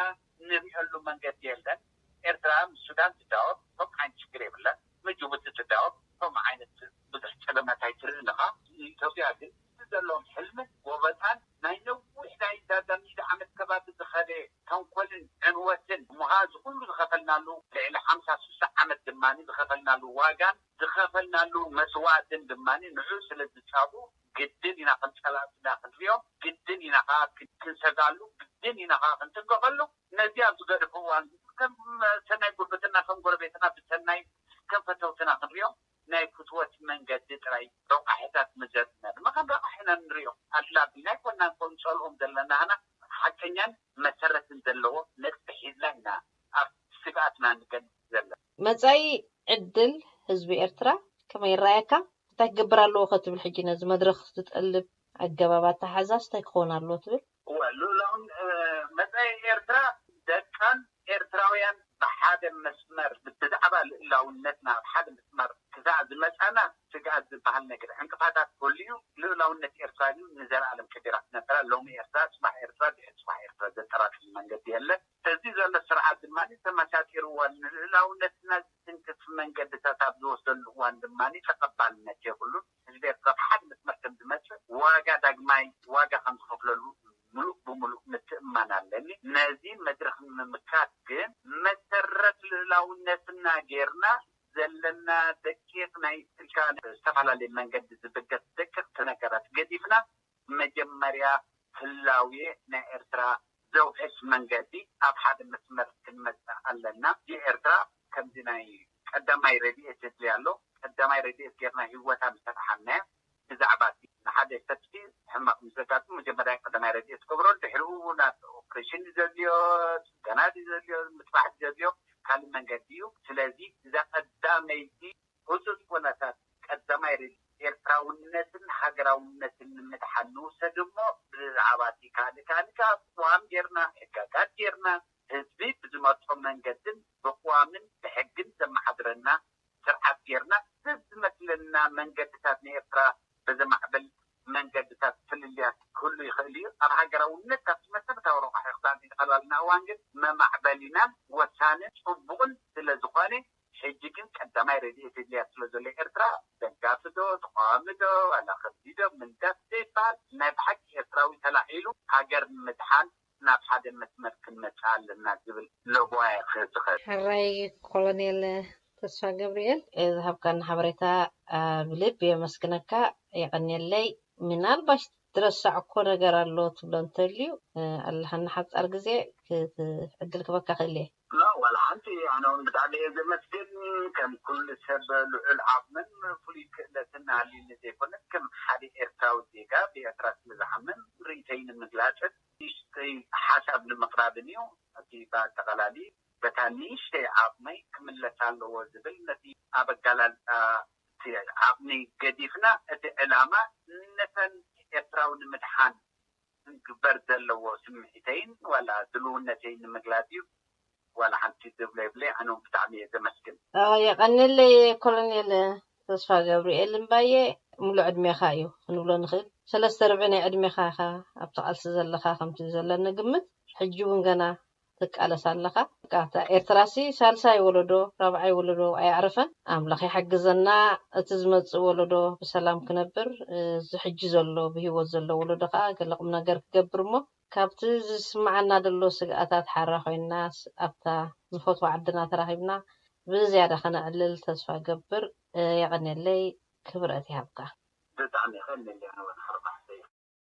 ንሪኦሉ መንገዲ የለን። ኤርትራ ምስ ሱዳን ትዳወብ ከም ዓይነት ሽግር የብለን። ምስ ጅቡቲ ትዳወብ ከም ዓይነት ብዙሕ ጸገማት ኣይትርእን ኢኻ። ኢትዮጵያ ግን እቲ ዘለዎም ሕልምን ጎበጣን ናይ ነዊሕ ናይ ዳጋ ሚእቲ ዓመት ከባቢ ዝኸደ ተንኮልን ዕንወትን እሞ ኸዓ እዚ ኩሉ ዝኸፈልናሉ ልዕሊ ሓምሳ ስሳ ዓመት ድማ ዝኸፈልናሉ ዋጋን ዝኸፈልናሉ መስዋእትን ድማ ንዑ ስለ ዝጻቡ ግድን ኢና ከም ጸላእትና ክንሪኦም፣ ግድን ኢና ከዓ ክንሰጋሉ፣ ግድን ኢና ከዓ ክንጥንቀቐሉ። ነዚ ኣብ ዝገደፈ እዋን ከም ሰናይ ጉርብትና ከም ጎረቤትና ብሰናይ ከም ፈተውትና ክንሪኦም ናይ ፍትወት መንገዲ ጥራይ ረቋሒታት መዘርና ድማ ከም ረቋሒ ኢና ንሪኦ። ኣድላቢና ኣይኮናን ከም ንጸልኦም ዘለና ንሕና ሓቀኛን መሰረትን ዘለዎ ነጥቢ ሒዝና ኢና ኣብ ስግኣትና ንገልጽ ዘለና። መጻኢ ዕድል ህዝቢ ኤርትራ ከመይ ይረኣየካ? እንታይ ክገብር ኣለዎ ከ ትብል ሕጂ ነዚ መድረኽ ዝጠልብ ኣገባብ ኣተሓሕዛስ እንታይ ክኸውን ኣለዎ ትብል? እወ፣ ልኡላውን መጻኢ ኤርትራ ደቃን ኤርትራውያን ብሓደ መስመር ብዛዕባ ልእላውነትና ኣብ ሓደ መስመር ክሳዕ ዝመጻና ስግኣት ዝበሃል ነገር ዕንቅፋታት ጎሊዩ ልኡላውነት ኤርትራ ግን ንዘለኣለም ከቢራ ትነብራ። ሎሚ ኤርትራ፣ ጽባሕ ኤርትራ፣ ድሕሪ ጽባሕ ኤርትራ ዘጠራጥር መንገዲ የለን። እዚ ዘሎ ስርዓት ድማ ተመሳጢርዎ ንልእላውነትና ዝትንክፍ መንገድታት ኣብ ዝወስደሉ እዋን ድማ ተቐባልነት የብሉን። ህዝቢ ኤርትራ ብሓደ መስመር ከም ዝመጽእ ዋጋ ዳግማይ ዋጋ ከም ዝኸፍለሉ ምሉእ ብምሉእ ምትእምማን ኣለኒ። ነዚ መድረኽ ንምምካት ግን መሰረት ልኡላውነትና ጌርና ዘለና ደቂቕ ናይ ስልካ ዝተፈላለየ መንገዲ ዝብገስ ደቂቕቲ ነገራት ገዲፍና መጀመርያ ህላዌ ናይ ኤርትራ ዘውሕስ መንገዲ ኣብ ሓደ መስመር ክንመጽእ ኣለና። ኤርትራ ከምዚ ናይ ቀዳማይ ረድኤት የድልያ ኣሎ። ቀዳማይ ረድኤት ጌርና ህይወታ ምስ ኣድሓንናያ ብዛዕባ እቲ ንሓደ ሰብሲ ሕማቕ ምስ ዘጋጥሙ መጀመርያ ቀዳማይ ረድኤት ትገብሮ፣ ድሕሪኡ ናብ ኦፕሬሽን እዩ ዘድልዮ፣ ጽገና እዩ ዘድልዮ፣ ምጥባሕ እዩ ዘድልዮ፣ ካልእ መንገዲ እዩ። ስለዚ እዛ ቀዳመይቲ ህጹጽ ኩነታት ቀዳማይ ረድኤት ኤርትራውነትን ሃገራውነትን ንምድሓን ንውሰድ እሞ ብዛዕባ እቲ ካልእ ካልእ ከኣ ቅዋም ጌርና፣ ሕጋጋት ጌርና፣ ህዝቢ ብዝመርጾ መንገድን ብቅዋምን ብሕግን ዘመሓድረና ስርዓት ጌርና፣ ዝመስለና መንገድታት ንኤርትራ ብዘማዕብል መንገድታት ፍልልያት ክህሉ ይኽእል እዩ። ኣብ ሃገራውነት ኣብቲ መሰረታዊ ረቋሒ ክሳዕ ዝኸላልና እዋን ግን መማዕበሊናን ወሳንን ጽቡቕን ስለ ዝኾነ፣ ሕጂ ግን ቀዳማይ ረድኤት የድልያ ስለ ዘሎ ኤርትራ ደጋፊ ዶ ተቃዋሚ ዶ ዋላ ከብዲ ዶ ምንዳት ዘይበሃል ናይ ብሓቂ ኤርትራዊ ተላዒሉ ሃገር ንምድሓን ናብ ሓደ መስመር ክንመጽእ ኣለና ዝብል ለበዋ እየ ክህብ ዝኽእል። ሕራይ ኮሎኔል ተስፋ ገብርኤል፣ ዝሃብካኒ ሓበሬታ ብልቢ የመስግነካ። የቐንየለይ። ምናልባሽ ትረሳዕኮ ነገር ኣሎ ትብሎ እንተልዩ ኣለሃኒ ሓጻር ግዜ ዕድል ክበካ ክእል እየ። ዋላ ሓንቲ። ኣነ እውን ብጣዕሚ እየ ዘመስግን። ከም ኩሉ ሰብ ልዑል ዓቕምን ፍሉይ ክእለትን ኣልዩኒ ዘይኮነስ ከም ሓደ ኤርትራዊ ዜጋ ብኤርትራ ስለ ዝሓምን ርእይተይ ንምግላጽን ንእሽተይ ሓሳብ ንምቕራብን እዩ። እቲ ብኣጠቓላሊ በታ ንእሽተይ ዓቕመይ ክምለስ ኣለዎ ዝብል ነቲ ኣብ ኣገላልጻ እቲ ዓቕሚ ገዲፍና እቲ ዕላማ ነተን ኤርትራዊ ንምድሓን ክግበር ዘለዎ ስምዒተይን ዋላ ድልውነተይን ንምግላጽ እዩ። ዋላ ሓንቲ ዝብሎ የብለይ። ኣነ እውን ብጣዕሚ እየ ዘመስግን። የቐንየለይ ኮሎኔል ተስፋ ገብርኤል እምባየ፣ ሙሉእ ዕድሜኻ እዩ ክንብሎ ንኽእል። ሰለስተ ርብዒ ናይ ዕድሜኻ ኢኻ ኣብቲ ቃልሲ ዘለኻ ከምቲ ዘለኒ ግምት። ሕጂ እውን ገና ትቃለስ ኣለኻ። በቃ፣ እታ ኤርትራሲ ሳልሳይ ወለዶ፣ ራብዓይ ወለዶ ኣየዕረፈን። ኣምላኽ ይሓግዘና፣ እቲ ዝመጽእ ወለዶ ብሰላም ክነብር፣ እዚ ሕጂ ዘሎ፣ ብህይወት ዘሎ ወለዶ ከኣ ገለ ቁም ነገር ክገብር እሞ፣ ካብቲ ዝስምዓና ዘሎ ስግኣታት ሓራ ኮይንና፣ ኣብታ ዝፈትዋ ዓድና ተራኺብና ብዝያዳ ከነዕልል ተስፋ ገብር። የቐንየለይ፣ ክብረት ይሃብካ። ብጣዕሚ የቐንየለይ ኣነ እውን ሓርባ።